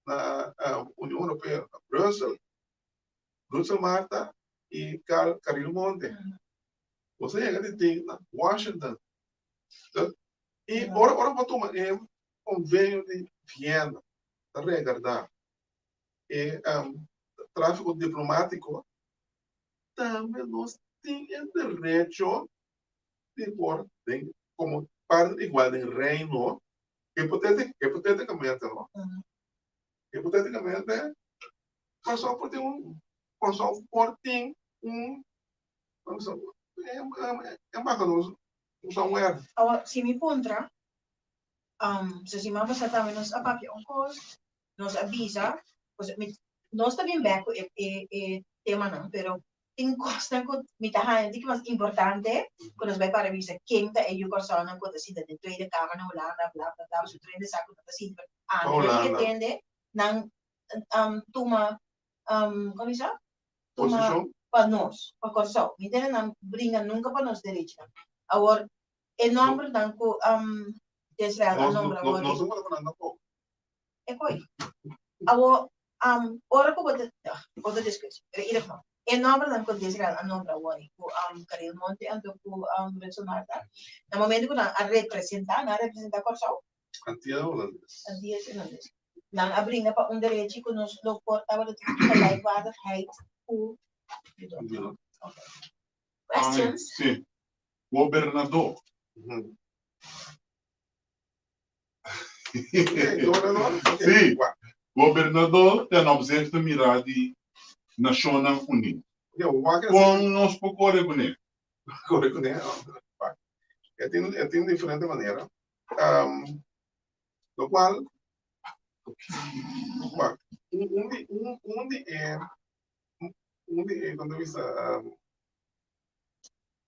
na Union Europeo, na Brussel, Brussel Marta i Carl Caril Monte. Nos a yega di tin na Washington. I ora ora bo tuma e konvenio di Viena ta regardá e tráfiko diplomátiko, tambe nos tin e derecho di por den komo parte igual den Reino, hipotéticamente no, hipotéticamente Kòrsou por tin un Kòrsou por tin un embahador somewhere. Awor, si mi puntra, so siman pasá tambe nos a papia un kos, nos a bisa, nos ta bin bek ku e temanan, pero tin kosnan ku mi ta haña di ki mas importante ku nos bai para bisa ken ta e yu Kòrsounan ku ta sinta den Tweede Kamer na Hulanda, bla bla bla, pasobra tur hende sa ku nan ta sinta, pero ami no tin tende nan tuma komo bisa? Tuma pa nos, pa Kòrsou. Mi tende nan bringa nunka pa nos derechinan. Awor e nòmbernan ku Desrel a nombra awor. Nos no por nan tampoco. E koi. Awor, ora ku bo ta, otro discusie, pero in ieder geval, e nòmbernan ku Desrel a nombra awor ku Karel Monte anto ku Rutsel Marta, na momento ku nan a representá, nan a representá Kòrsou? Antillas Holandes. Antillas Holandes. Nan a bringa pa un derechi ku nos lo por tabata tin gelijkwaardigheid ku Okay. Questions? Sí. Gobernador. Sí. Gobernador ten opzichte mirá di Nashonnan Uní. Kon nos por kore kuné? Kore kuné? E tin, e tin diferente manera. Lokual, un di, un, un di e, un di e, kon ta bisa,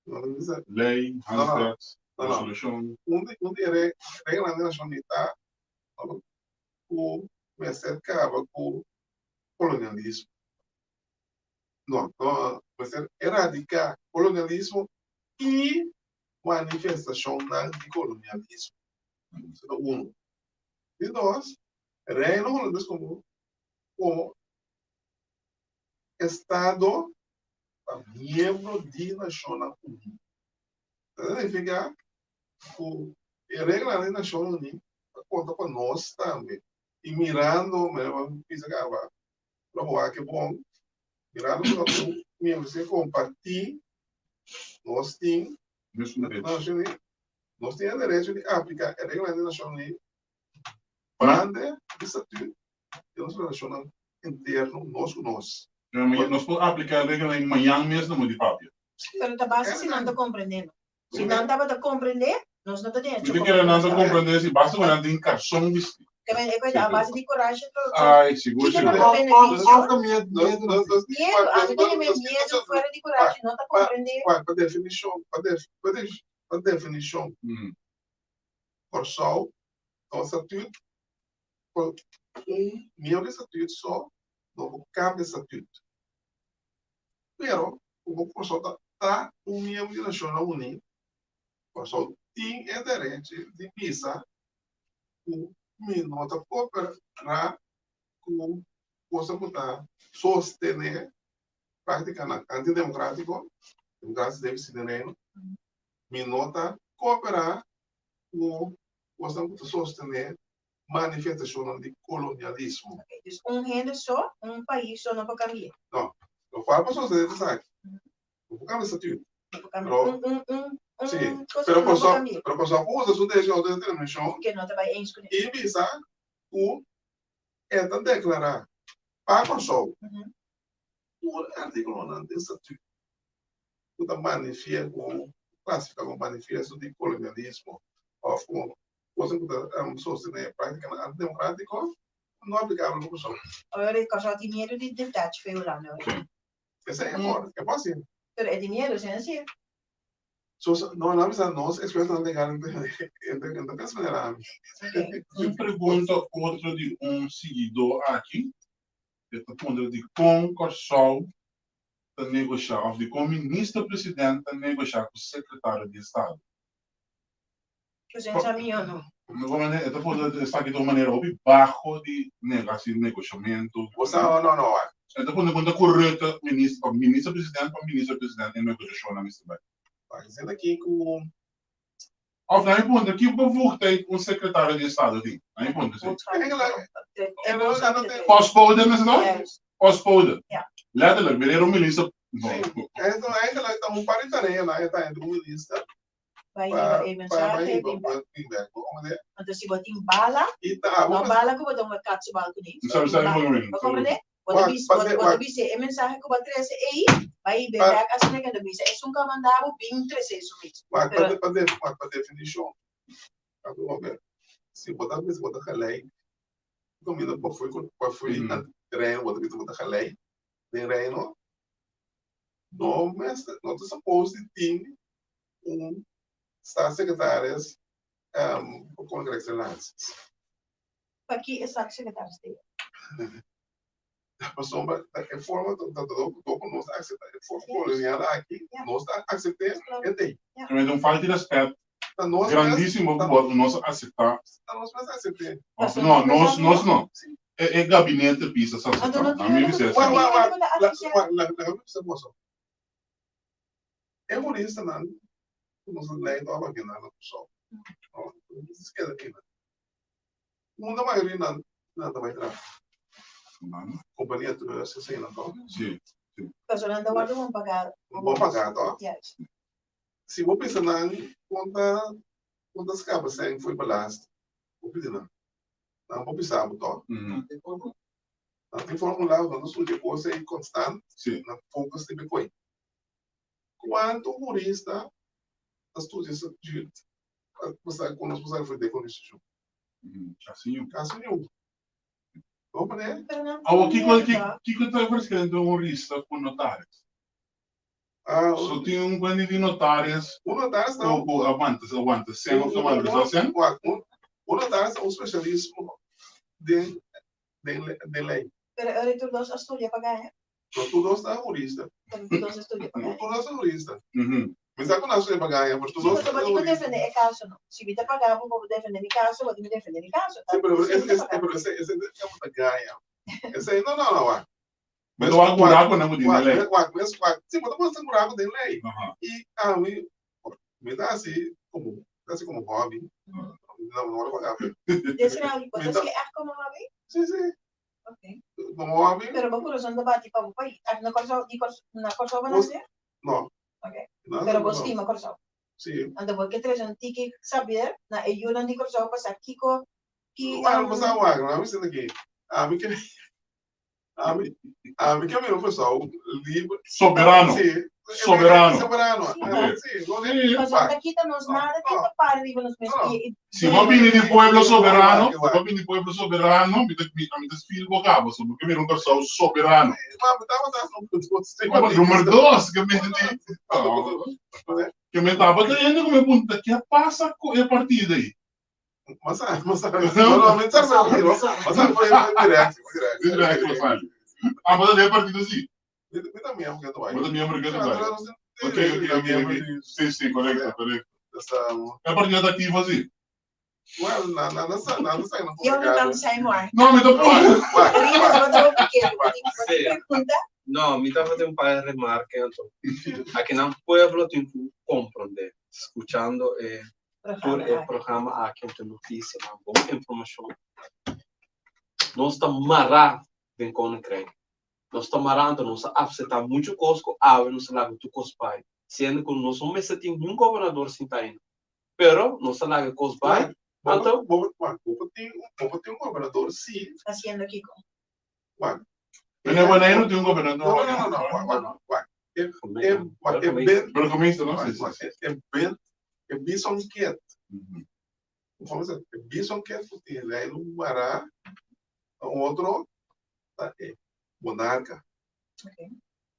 no ta bisa. Lei, handvest, resolushon. Un di, un di e reglanan di Nashon Uní ta ku mester kaba ku kolonialismo. No, no, mester eradiká kolonialismo i manifestashonnan di kolonialismo. Esei ta unu. Di dos, Reino Hulandes komo komo estado ta miembro di Nashonnan Uní. Esei ta nifiká ku e reglanan di Nashonnan Uní ta konta pa nos tambe. I mirando, manera bo a bisa kaba, lo bo wak e bon, mirando ku nos ta un miembro sin kompartí, nos tin Nos tin e derecho di apliká e reglanan di Nashon Uní banda di statut di nos relashonnan interno nos ku nos. Nos por apliká e reglanan mañan mes na Moody Papia. Pero ta basta si nan ta komprendé no. Si nan tabata komprendé, nos no ta den e Mi ta kere nan ta komprendé si basta ku nan tin karson bisti. Keme e koe a base di coraje to. Ai, sigur, Kiko sigur. ta beneficio? Of ta miedu, miedu no tin. Miedu, ami tene mi miedu fuera di coraje, no ta komprendé. Pa definishon, pa pa definishon, Kòrsou ta un statut, ku un miembro di statut so no por kambia statut. Pero komo Kòrsou ta ta un miembro di Nashonnan Uní, Kòrsou tin e derechi di bisa ku mi no ta kooperá ku cosa ku ta sostené práktikanan antidemokratico, demokrasia debe si den Reino, mi no ta kooperá ku kosnan ku ta sostené manifestashonnan di kolonialismo. Ok, dus un hende so, un pais so no por kambia. No, lokual por sosodé ta esaki, no por kambia statuut. No por kambia, un, un, un. un Sí, kos pero ku no por Kòrsou, kambia. pero Kòrsou por usa su derecho di outodeterminashon Ke no ta bai eens kuné. i bisa ku e ta deklará pa Kòrsou tur e artíkulonan den statüt ku ta manifie ku klasifiká komo manifiesto di kolonialismo òf komo kosa ku ta sostené práktikanan antidemokratiko no aplikabel pa Kòrsou. Ora Kòrsou tin miedu di detach fe Hulanda ora. Esei e por, e por hasi. Pero e tin miedu, si no si. So, no, no bisa nos expertonan legal en ta pensa manera ami. Un pregunta otro di un siguidó aki, e ta puntra dikon Kòrsou ta negoshá òf dikon minister president ta negoshá ku sekretario di estado. President sa mihó no. E ta puntra esaki ta un manera hopi baho di hasi negoshamentu. Bo sa no no wak. E ta puntra kon ta korekto minister pa minister president pa minister president e negoshashonnan mester bai. Wak esei ta ki ku. Of nan e puntra ki bevoegdheid un sekretario di estado tin? Nan e puntra esei. Postbode mester ta? Postbode. Letterlijk, meneer un minister. Eigenlijk ta un par di tareanan e ta entre un minister Bai hiba e mensahe bin bek. Anto si bo tin bala, no bala ku bo ta un kat su bal kuné. Bo komprendé? Bo ta bisa, bo ta bisa e mensahe ku bo a trese ei, bai hib'é bek asina ke ta bisa esun ku a manda bo bin trese su mes. Wak pa definishon, si bo ta bisa bo ta gelijk, kaminda bo fui bo fui reino bo ta bisa bo ta gelijk den reino, no mester no ta suppose di tin un staatssecretaris pa Koninkrijksrelaties. Pa ki e staatssecretaris ta e? Pasobra ta e forma ta dor ku nos ta akseptá e forma kolonial aki, nos ta aksept'é e tei. Pero e ta un falta di rèspèt grandísimo ku bo nos a akseptá. Ta nos mes a aksept'é. No, nos nos no. E gabinete bisa sa akseptá. A mi bisa esei. Wak, wak, wak, wak, laga mi bisa boso. E huristanan ku nos a lei tabata papia nan na Kòrsou. No, nos keda einan. Unda mayoria nan nan ta bai traha? Kompania Trust eseinan tòg? Sí, sí. Pasobra nan ta wòrdu bon pagá. Bon pagá tòg? Si bo bisa nan kon ta kon ta skapa sèn for di belasting, bo pidi nan. Nan por bisa bo tòg? Nan tin formula, nan ta studia kos ei konstant, nan focus riba e koi. Kuantu hurista ta studia statut pa sa kon nos por sali for di e konstitushon? Kasi niun. Kasi niun. Comprende? Awor kiko kiko ta e verschil entre un hurista ku un notaris? So tin un kuenta di notaris Un notaris ta ku aguanta aguanta sen of ta malversá sen? Un notaris ta un spesialismo den den lei. Pero e tur dos a studia pa gaña? No tur dos ta hurista. Pero tur dos a studia pa gaña. No tur dos ta hurista. Mi sa ku nan studia pa gaña, pero tur dos ta hurista. Si, pasobra bo tin ku defende e kaso no. Si mi ta paga bo pa bo defende mi kaso, bo tin ku defende mi kaso. Si, pero esei esei no ta gaña. Esei no, no, no, wak. Bo ta wak kura ku nan ku tin den lei. Wak, wak, wak. Si, bo ta por asegurá ku den lei. I ami, mi ta hasi komo, mi ta hasi komo hòbi. No, no ta paga. Desiree, bo ta hasi ègt komo hòbi? Si, si. Okay. Komo hòbi. Pero bo kurason ta bati pa bo pais. Aki na Kòrsou, di Kòrsou, na Kòrsou bo nase? No. Okay. Pero bo stima Kòrsou? Si. Anto bo ke trese un tiki saber na e yunan di Kòrsou pa sa kiko ki. Wak, bo sa wak, ami sinti ki ami ke ami ami ke mira un Kòrsou liber. Soberano. Si. Soberano. Soberano. Si. Pasobra ta kita nos nada tin ta para riba nos mes pie i. Si bo bini di pueblo soberano, si bo bini di pueblo soberano, mi ta mi ta feel bo cabo, so bo ke mira un Kòrsou soberano. Nummer dos, ke mi di, ke mi tabata hende ku mi punta ke pasa ku e partido ei? Ah, bo ta den e partido si? Mi ta miembro ke ta bai. Bo ta miembro ke ta bai. Ok, ok, ok, ok. Sí, sí, korekto, korekto. E partido ta aktivo si? Well, na na na sa na sa na Yo no tan sai moar. No, mi ta por. Pregunta? No, mi tabata tin un par de remarke anto. Akinan pueblo tin ku komprondé, skuchando e tur e programa aki anto notisianan, bon informashon. Nos ta mará den Koninkrijk. Nos ta mará anto nos a apseptá muchu kos ku awe nos a laga tur kos bai. Siendo ku nos no mester tin niun gobernador sinta ainda. Pero nos ta laga e kos bai. Anto. Bo bo tin bo tin un gobernador si. Haciendo kiko? Wak. Meneer Boneiru tin un gobernador. No, no, no, no, wak, wak, wak. E, e, wak, e ben. Burgemeester, no? Si, si, si. E ben, e bison ket. Conforme sa, e bison ket ku tin reino mará na un otro ta e monarka. Okay.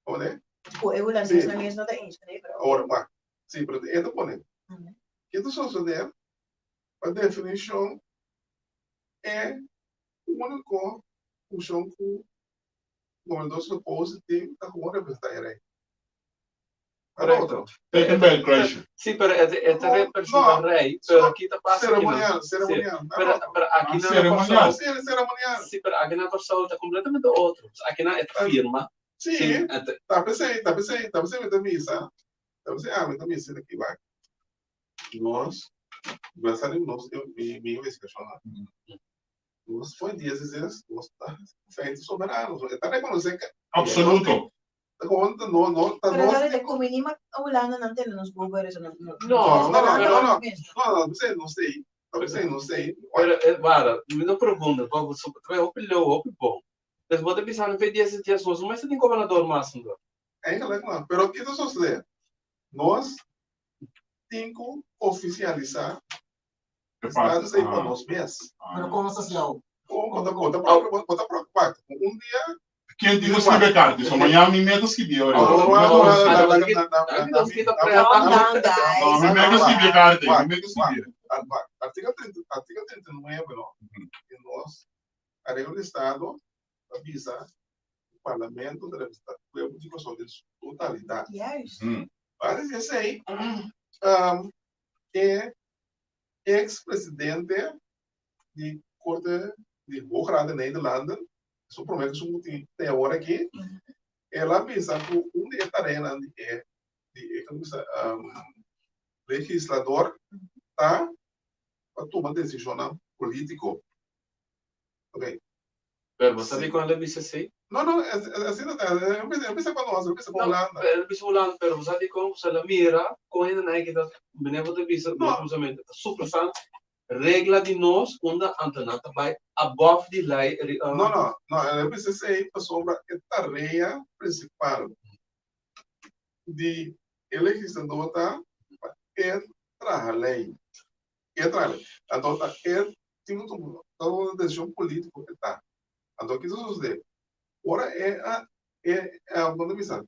Pone? Ku e hulandes na mes no ta eens, pero. Ora, wak. Si, pero e ta pone. Ke ta sosodé? Pa definishon e úniko funshon ku gobernador Soposi tin ta komo representá e rei. Korekto. Teken bij het kruisje. Sí, pero e ta representá rei, pero aki ta pasa aki nan. Seremonial, seremonial. Sí, pero, pero aki nan na Seremonial. Kòrsou. Sí, seremonial. Sí, pero aki na Kòrsou ta kompletamente otro. Aki nan e ta firma. Sí, ta p'esei, ta p'esei, ta p'esei mi ta bisa, ta p'esei ami ta bisa aki wak. Nos, basa di nos, mi, mi investigashon, nos foi dies dies, nos ta feito soberano. E ta rekonosé ke. Absoluto. Ta kon ta no, no, ta Pero nos. dale, ku minima Hulanda nan tene nos bobo eso no. No, No, no, pero- no, no, no, no, no sei, no sei, no sei. Pero, wara, mi no pregunta, pa bo trae hopi leu, hopi bon. Dus bo ta bisa no fe dies dies nos no mester tin gobernador mas anto. Eigenlijk no, pero kiko ta sosodé? Nos tin ku ofisialisá E parte, status ei pa ah. nos mes. Pero kon nos ta hasi awo? Kon bo ta bo ta bo ta preokupá ku un dia Ken tin ku skibi e karta? So mañana mi mes ta skibi ora. Oh, No, oh, oh, Calm down, guys. No, mi mes ta skibi e karta. Mi mes ta skibi. Artíkulo 30, artíkulo 39, no? Di nos Areglo di Estado ta bisa ku Parlamento ta representá pueblo di Kòrsou den su totalidat. Juist. Base di esei, e ex presidente di Korte di Hoge Raad de Nederlanden, esun promé ku esun ku tin te awor aki, el a bisa ku un di e tareanan di e di e legislador ta pa tuma desishonnan polítiko. Ok. Pero bo sabi kon el a bisa esei? No, no, asina ta. El a bisa pa nos, el a bisa pa Hulanda. El a bisa Hulanda, pero bo sabi kon? Pasobra el a mira kon hendenan aki ta, meneer bo ta bisa, no kumsamentu, ta supresá regla di nos unda anto nan ta bai above di lei. No, no, no, el a bisa esei pasobra e tarea prinsipal di e legislador ta pa e traha lei. E traha lei. Anto ta e tin ku tuma un desishon polítiko e ta. Anto kiko ta sosodé? Ora e a e kon ta bisa?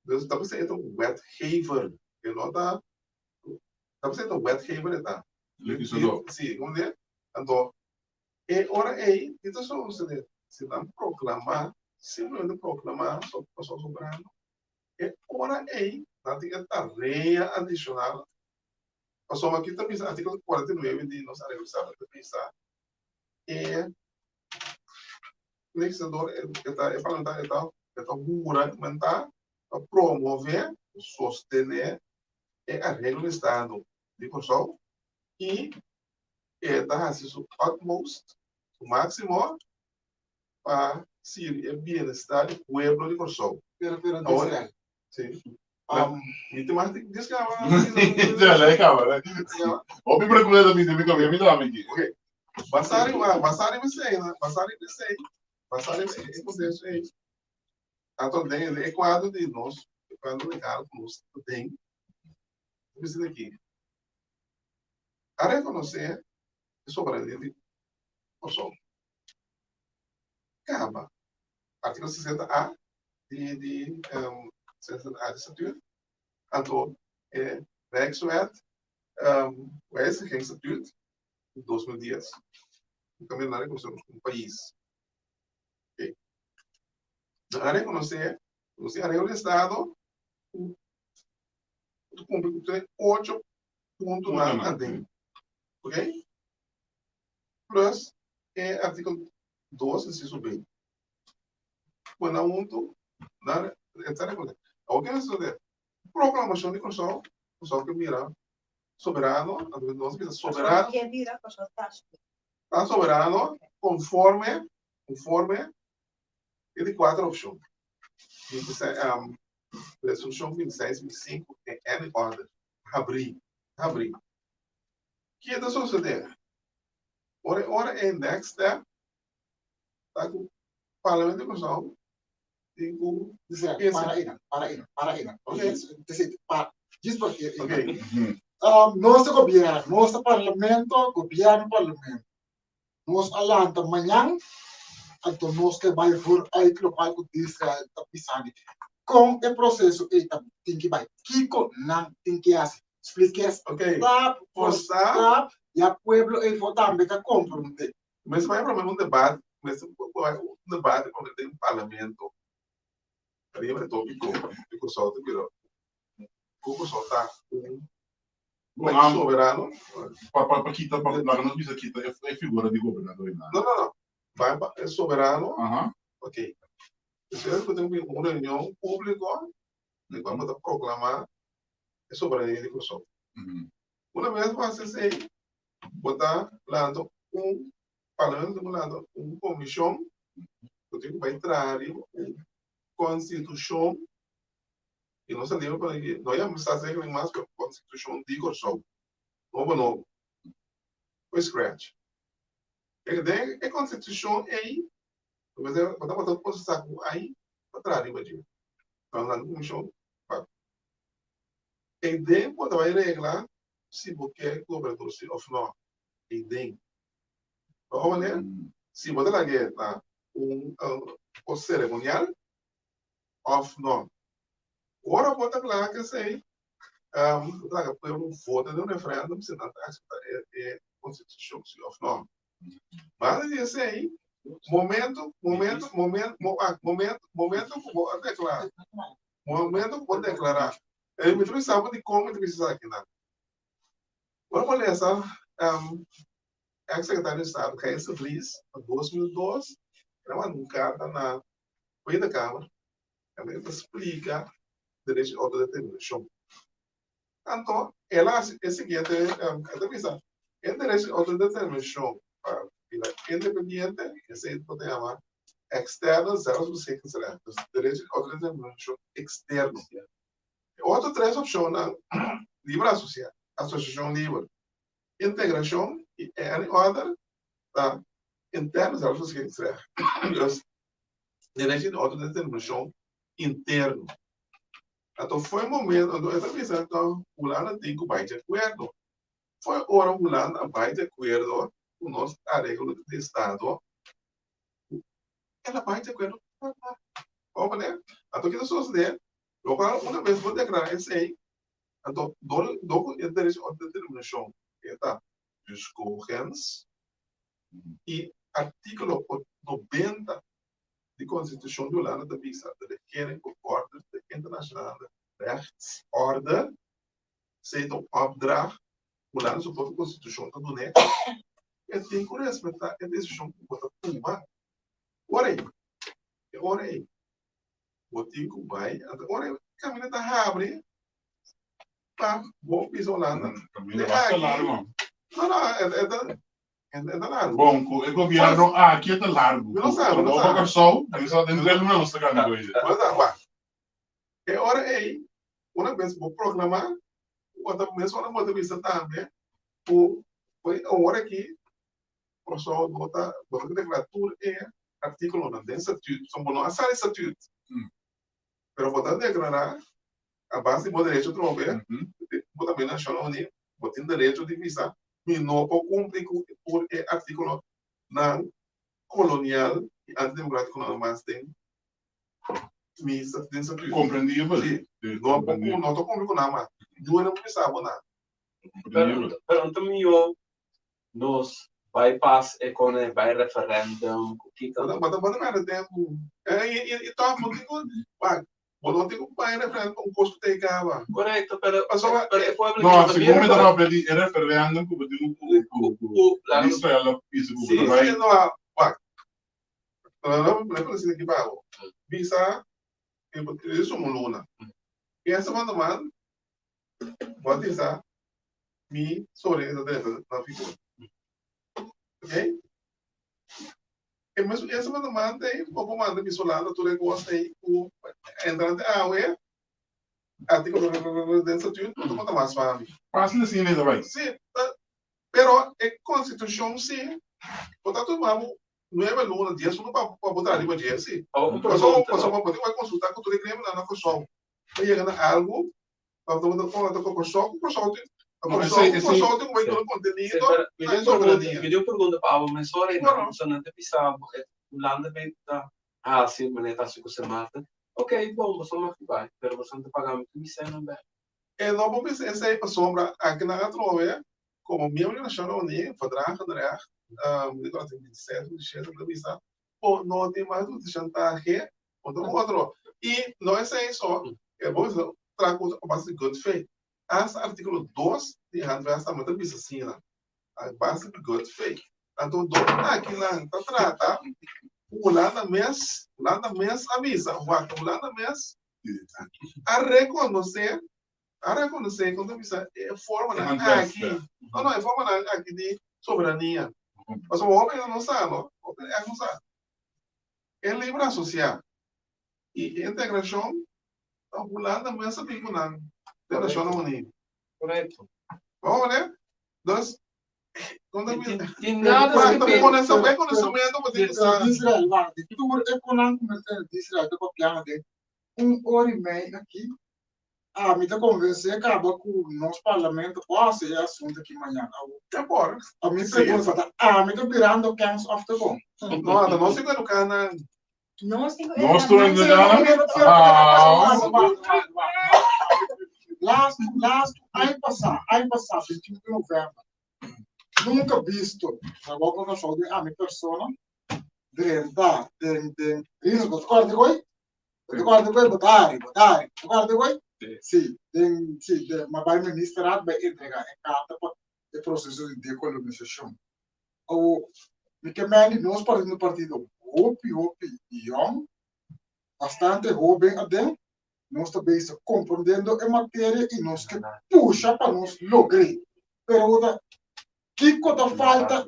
Dus ta bisa e ta un wetgever. E no ta ta bisa e ta un wetgever e ta. Legislador. Si, komo di? Anto e ora ei ki ta sosodé? Si nan proklamá, simplemente proklamá Kòrsou soberano, e ora ei nan tin e tarea adishonal. Pasobra aki ta bisa artíkulo 49 di nos Areglo Estado ta bisa e legislador e ta e parlamentario e ta e ta huramentá pa promové, sostené e areglo di estado di Kòrsou i e ta hasi su utmost, su máksimo pa sirbi e bienestar di pueblo di Kòrsou. Pero pero Awor, Desiree, sí. Um, Mi te mas dis ka Ja, lei kaba. Hopi pregunta ta bini mi kabia mi dami aki. Ok. Basari wa, basari mi sei, basari mi sei, basari mi e proceso ei. Tanto den e kuadro di nos, e kuadro legal ku nos ta den, bisa aki. A rekonosé e soberania di Kòrsou. Kaba. Artíkulo 60 A di di um, 60 A di statuut. Anto e Rijkswet um, wijzigingsstatuut 2010. Tambe nan rekonosé nos komo pais. Ok. Nan a rekonosé nos tin areglo di estado ku ta kumpli ku tur e ocho puntonan aden. Ok. Plus e artíkulo 2 inciso B. Pone nan huntu, nan e ta rekonosé. Awor ke nos ta proklamashon di Kòrsou, Kòrsou ke bira soberano, anto nos bisa soberano. Kòrsou ke bira, Kòrsou ta soberano. Ta soberano konforme, konforme e di kuater opshon. Resolushon 26 25 e any other. Habrí, habrí. Ke ta sosodé? Ora ora e next step ta ku Parlamento di Kòrsou tin ku Dice, pensa. para ina, para ina, para ina. Ok. Dice, pa, djis porque Ok. Nos ta gobierno, nos ta parlamento, gobierno, parlamento. Nos a lanta mañan, anto nos ke bai vooruit lokual ku Israel ta bisandi. Kon e proseso ei ta tin ki bai? Kiko nan tin ki hasi? Splike Ok. stap por Forsa. stap, ya pueblo eifo tambe ta komprondé. Mester bai promé un debate, mester bai un debate promé den parlamento riba e tópiko di Kòrsou ta bira ku Kòrsou ta un Bon, país soberano. Pa kita, pa laga nos bisa kita e figura di gobernador ei nan. No, no, no. Bai pa e soberano. Aha. Ok. Despues ku tin un reunion públiko di kual bo ta proklamá e soberania di Kòrsou. Una bes bo hasi esei, bo ta lanta un parlamento tin ku lanta un komishon ku tin ku bai traha riba un konstitushon i nos a liber pa no yama staatsregeling mas pero konstitushon di Kòrsou nobo nobo for scratch. Den e konstitushon ei bo mester bo tabata prosesá ku ai pa traha riba dje. Ta lanta un komishon pa ei den bo ta bai regla si bo ke gobernador si of no ei den. Bo a manera si bo ta lag'é na un kos seremonial of no. Ora bo ta kla ku esei, bo ta laga pueblo vota den un referendum si nan ta akseptá e konstitushon si of no. Banda di esei, momento, momento, momento, momento, momento ku bo a deklará, momento ku bo deklará, mi ta bisa bo dikon mi ta bisa esaki nan. Ora bo lesa eks sekretario di estado Gijs de Vries na 2002, el a manda un karta na Tweede Kamer kaminda ta splika derecho di outodeterminashon. Anto el a hasi e siguiente, el ta bisa, e derecho di outodeterminashon pa bira independiente, esei bo ta yama externe zelfbeschikkingsrecht, dus derecho di outodeterminashon eksterno. E otro tres opshonnan, liber asosia, asosiashon liber, integrashon i any other, ta interne zelfbeschikkingsrecht. Dus derecho di outodeterminashon interno. Anto foi e momento, anto e ta bisa anto Hulanda tin ku bai di akuerdo. Foi ora Hulanda a bai di akuerdo ku nos areglo di estado, ku el a bai di akuerdo ku Hulanda. Bo Anto kita sosodé? Lokual una bes bo deklará esei, anto dor dor ku e derecho di outodeterminashon e ta huskogens i artíkulo 90 di Konstitushon di Hulanda ta bisa, De regering bevordert de internationale rechtsorde, esei ta un opdracht Hulanda su propio konstitushon ta dun'é, e tin ku respetá e desishon ku bo ta tuma. Ora ei, e ora ei bo tin ku bai, anto ora ei kaminda ta habri pa bo bisa Hulanda, Kaminda basta largo. No, no, e ta E ta largu. Bon, ku e gobièrnu aki e ta largu. Mi no sa, mi no Trabou sa. pa Kòrsou, mi sa den tres luna nos ta gana ku e. Mi no sa, wak. E ora ei, una bes bo proklamá, bo ta mesora bo ta bisa tambe ku e ora aki Kòrsou no ta, bo ta deklará tur e artíkulonan den statüt. Pasobra bo no a sali statüt, pero bo ta deklará a base di bo derecho atrobe, bo ta bin Nashonnan Uní, bo tin derecho di bisa Mi no por cumpli cu tur e articulonan colonial y antidemocratico nan mas den mi den statuut. Comprendibel. Si. No por no ta cumpli cu nan mas. Yu no por bisa bo nan. Comprendibel. Pero anto mihó nos bypass e kone bai referendum ku kiko. Bo ta bo ta perde tempu. I tòg bo tin ku wak Bo no tin ku bai referendum pa un kos ku ta e kaba. Korekto, pero Pasobra pero e pueblo No, no ta segun mi mira ta papia di e referendum ku bo tin ku ku ku Israel a bisa ku bo Si, ta bai. si, no, wak. No, no, no por aki pa bo. Bisa, e sumo luna. Piensa cuando man, bo a bisa mi sobrina ta drenta na figura. Ok? E mes esa manda manda ei, bo por manda mi Solanda tur e kos ei ku entrante awe. Artíkulo den statuut no ta konta mas pa mi. Fásil asina e ta bai. Sí, pero e konstitushon sí bo ta tuma bo nuebe luna, dies luna pa bo traha riba dje sí. Pasobra bo tin ku bai konsultá ku tur e gremionan na Kòrsou pa yega na algu pa bo ta konta ku Kòrsou ku Kòrsou tin Kòrsou tin ku bai duna kontenido na e soberania. Mi tin un pregunta pa abo mesora i nan nan ta bisa bo e Hulanda bay ta hasi manera ta hasi ku Sint Maarten. Ok, bon, boso mag di bai, pero boso ta paga mi tur mi sènnan bèk. E no por bisa esei pasobra akinan atrobe komo miembro di Nashonnan Uní, verdragenrecht, mi ta kòrda 26, 27 ta bisa bo no tin mas di chantahe kontra otro. I no esei so, e bo bisa traha ku a base di good faith. Asta artíkulo dos di Handvest tambe ta bisa asina, a base di good faith. Anto dor akinan ta trata ku Hulanda mes, Hulanda mes a bisa, wak, Hulanda mes a rekonosé, a rekonosé, kon ta bisa, e formanan aki, no, no, e formanan aki di soberania. Pasobra hopi hende no sa, no, hopi hende ègt no sa. E libre asosiá i e integrashon ta Hulanda mes a bin ku nan den Nashonnan Uní. Korekto. Bo wak, dus Tin nada skibí. Israel, wak, di tur e konan ku mester di Israel ta papiando den un ora i mei aki, ami ta konvensé kaba ku nos parlamento por hasi e asuntu aki mañana. A mi pregunta ta, ami ta birando kèns òf ta kon? No, ata nos tin ku eduká nan. Nos tin ku Nos eduká tur nan. eduká nan? Ah. Last, last, aña pasá, aña pasá, 21 di novèmber, Nunca bisto trabou pa Kòrsou den ami persona drenta den den Rinus bo ta kòrda di koe? Bo ta kòrda di koe? Bo ta hari bo ta hari bo ta kòrda di koe? Si den si den ma bai ministerat bai entrega e karta pa e proseso di dekolonisashon. Awo mi ke mende nos partido un partido hopi hopi yòn bastante hoben aden Nos ta bezig komprondiendo e materia i nos ke pusha pa nos logr'é. Pero bo ta, kiko ta falta?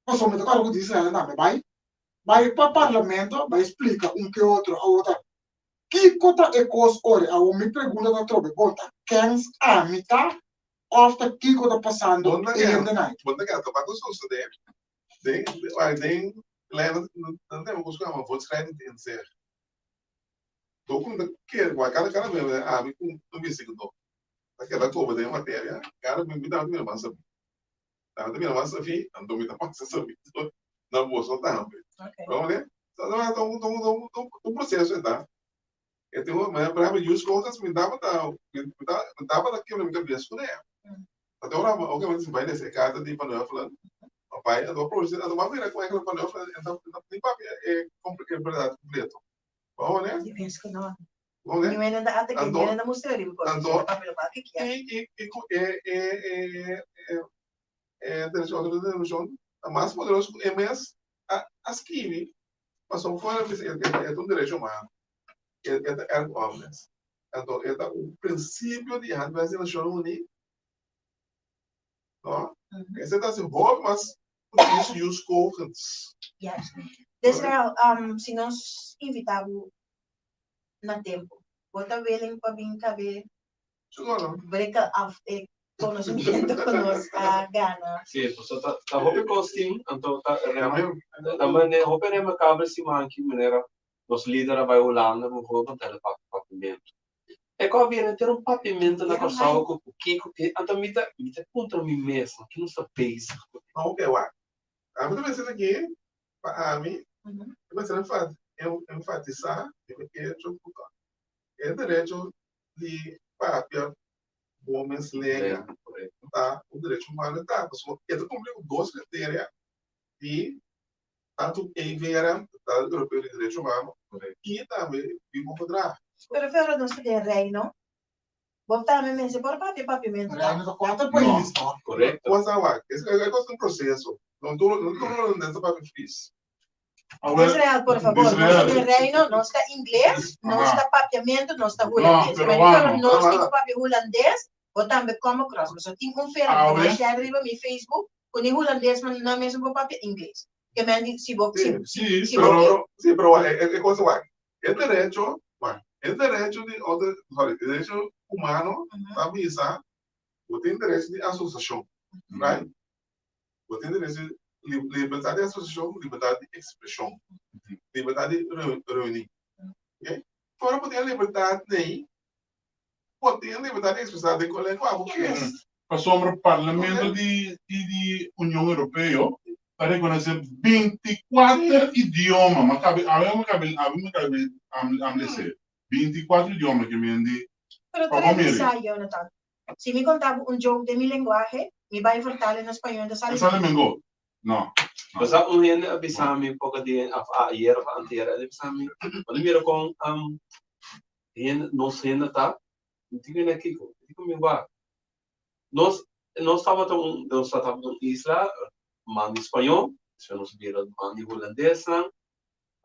Pasobra mi ta kòrda ku di Israel tambe bai, bai pa parlamento, bai splika un ke otro. Awor ta, kiko ta e kos ora? Awor mi pregunta ta atrobe, bon ta kens ami ta òf ta kiko ta pasando e hendenan? Bon ta keda topa ku sosodé den, den, nan tin un kos ku yama voortschrijdend inzicht. Dor ku ta kere ku kada kada bes ami ku un investigador ta keda koba den e materia, kada bes mi tambe ta mira mas sabí. Tambe ta mira mas sabí, anto mi ta pasa sabí na boso tambe. Comprende? Ta un proseso e ta. E tin un, por ehempel, Jus Cogens mi tabata, mi tabata kebra mi kabes kuné. Anto ora mi a bai lesa e karta di Van Huffelen, a bai, anto a produsí, anto mi a mira ku eigenlijk Van Huffelen e ta tin papia e berdat kompleto. Bo hoor Yo pienso que no. Bo hoor Ni wenen da ate que Anto, ni wenen da mustra riba cosas, anto, da papia lo cual que kier. i i i ku e e e e e derecho autodeterminacion ta mas poderoso ku e mes a a skibi pasobra fuera bisa e e ta un derecho humano e e ta ergo omnes anto e ta un principio di Handwet di Nacionnan Uní no esei ta hasi hopi mas ku djis jus cogens. Juist. Desrael, um, si nos invita bo na tempo, bo ta willing pa bin cabe Sigur. brekel af e conocimiento cu nos a gana? Sí, pasobra ta ta hopi cos tin, anto ta rema ta mane hopi remarcabel siman aki manera nos lider a bai Hulanda bijvoorbeeld el a papia papiamento. E kò bira ter un papiamentu na Kòrsou ku ku kiko ke anto mi ta mi ta puntra mi mes no ki nos ta bezig ku e. Oke wak ami ta pensa aki pa ami e mester enfatisá riba e echo ku ta e derecho di papia bo mes lenga ta un derecho humano ta pasobra e ta kumpli ku dos kriteria di Tantu EVRM, Tratado Europeo di Derecho Humano, i tambe Bibo Verdrag. Pero Fedro nos ta den Reino. Bo tambe mester por papia papiamentu ta. Reino ta kuater pais no. Korekto. Kos a wak. Es e kos ta un proseso. No tur no tur holandés ta papia fris. Israel, por favor, nos ta den Reino, nos ta ingles, nos ta papiamentu, nos ta hulandes. No, peruano. Nos tin ku papia hulandes, bo tambe come across. Pasobra tin un fera ku mi a share riba mi Facebook, Ku ni hulandes ma nan mes no por papia ingles. Ke men di si bo si Sí, si bo pero Sí, pero wak, e, e cosa wak, e derecho, wak, E derecho di otro, sorry, e derecho humano ta bisa bo tin derecho di asosiashon, right? Bo tin derecho di libertad di asosiashon, libertad di ekspreshon, libertad di reuní. Ok? Ora bo tin e libertad ei, bo tin e libertad di ekspresá den kua lengua bo kier. Pasobra Parlamento di di Union Europeo ta rekonosé 24 idioma. Mi a kabe, awe mi a kabe, awe mi a kabe amlesé. 24 idioma ke men di. Pero ta revisá, Jonathan. Si mi konta bo un joke den mi lenguahe, mi bai vertale na spañó, ta sali. Ta sali mengo? No. Bo sa un hende a bisa mi poko dia, of ayer of antier, el a bisa mi, bo ta mira kon hende, nos hende ta, mi tin ku na kiko? Mi tin ku mi wak. Nos, nos tabata un, nos tabata un isla, man di spañó, despues nos bira man di hulandesnan.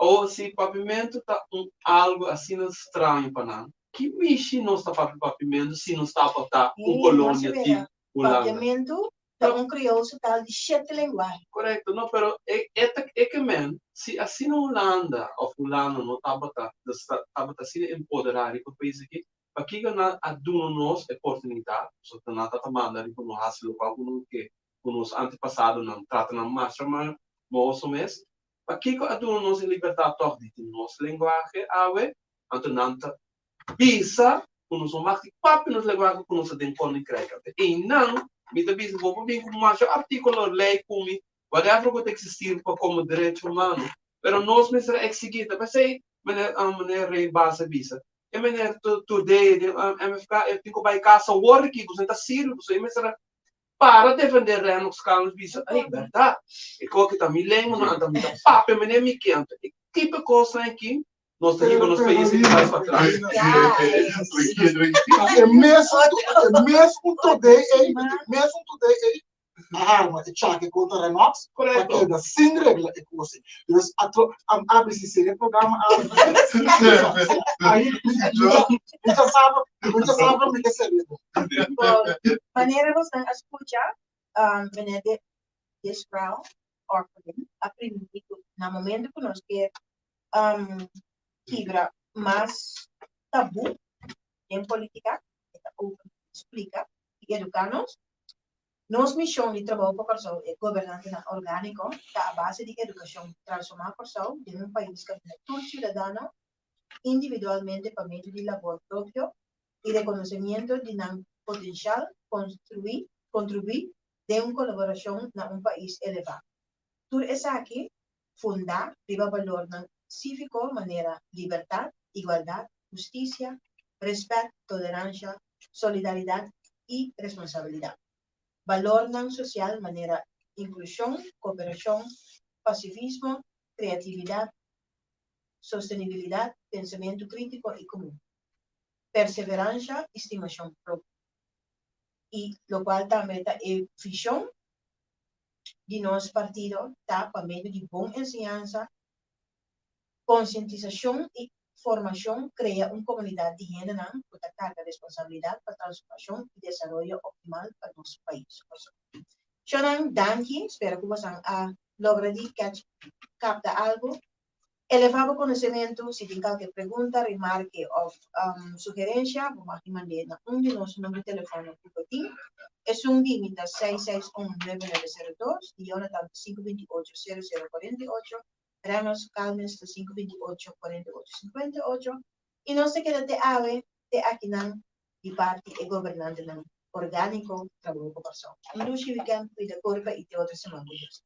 Awor, si papiamentu ta un algu asina straño pa nan, ki mishi nos ta papia papiamentu si nos tabata un kolonia di Hulanda? Papiamentu ta un krioolse taal di shete lenguahe. Korekto, no, pero e e ta e ke men, si asina Hulanda òf Hulanda no tabata, tabata asina empoderá riba pais aki, pakiko nan a duna nos e oportunidat, pasobra nan ta ta manda riba nos hasi lokual ku nos ke, ku nos antepasadonan trata nan masha maoso mes, Pakiko a duna nos e libertat tòg di tin nos lenguahe awe? Anto nan ta bisa ku nos no mag di papia nos lenguahe ku nos ta den Koninkrijk. Anto einan mi ta bisa bo por bin ku masha artíkulo, lei ku mi, whatever ku ta eksistí pa komo derecho humano, pero nos mester a eksigí. Ta p'esei meneer meneer Rey Baas a bisa, e meneer Today den MFK e tin ku bai kas awor aki, pasobra e ta sirbi, pasobra e mester a Para defende Rennox Carlos bisa, Ey, berdad, e koki ta mi lengua, no anta mi ta papia mene mi ke, anto e tipo e kosnan aki nos ta hiba nos pais i bai patras. E mesun, e mesun today ey, e mesun today ey a arma e chake kontra Rennox pa keda sin regla e kos ey. Dus atro, a abri si serie programa a Ahí, mi ta sabe, mi ta sabe mi ke serie. Manera bosnan a skucha, meneer de Disrael Orphelin a primintí ku na momento ku nos ke kibra mas tabú den polítika, e ta open splika i eduká nos. Nos mishon di Trabou pa Kòrsou e gobernantenan orgániko ta a base di edukashon transformá Kòrsou den un pais kaminda tur siudadano individualmente pa medio di labor propio i rekonosemiento di nan potenshal konstruí kontribuí den un kolaborashon na un pais elevá. Tur esaki fundá riba balornan síviko manera libertat, igualdat, hustisia, rèspèt, toleransha, solidaridat i responsabilidat. Balornan sosial manera inklushon, kooperashon, pasifismo, kreatividat, sostenibilidat, pensamentu krítiko i komun, perseveransha i stimashon propio. I lokual tambe ta e vishon di nos partido ta pa medio di bon enseñansa, konsientisashon i formashon krea un komunidat di hendenan ku ta karga responsabilidat pa transformashon i desaroyo optimal pa nos pais Kòrsou. Shonnan, danki, spera ku bosan a logra di catch kapta algu. Elevá bo konosementu, si tin kalke pregunta, remarke òf sugerensha, bo mag di mand'é na un di nos number di telefòn ku bo tin. Esun di mi ta 661 9902, di Jonathan ta 528 0048, Renos Calmes ta 528 4858. I nos ta keda te awe, te akinan di parti e gobernantenan orgániko Trabou pa Kòrsou. Un dushi wikènt, kuida kurpa i te otro siman ku Dios.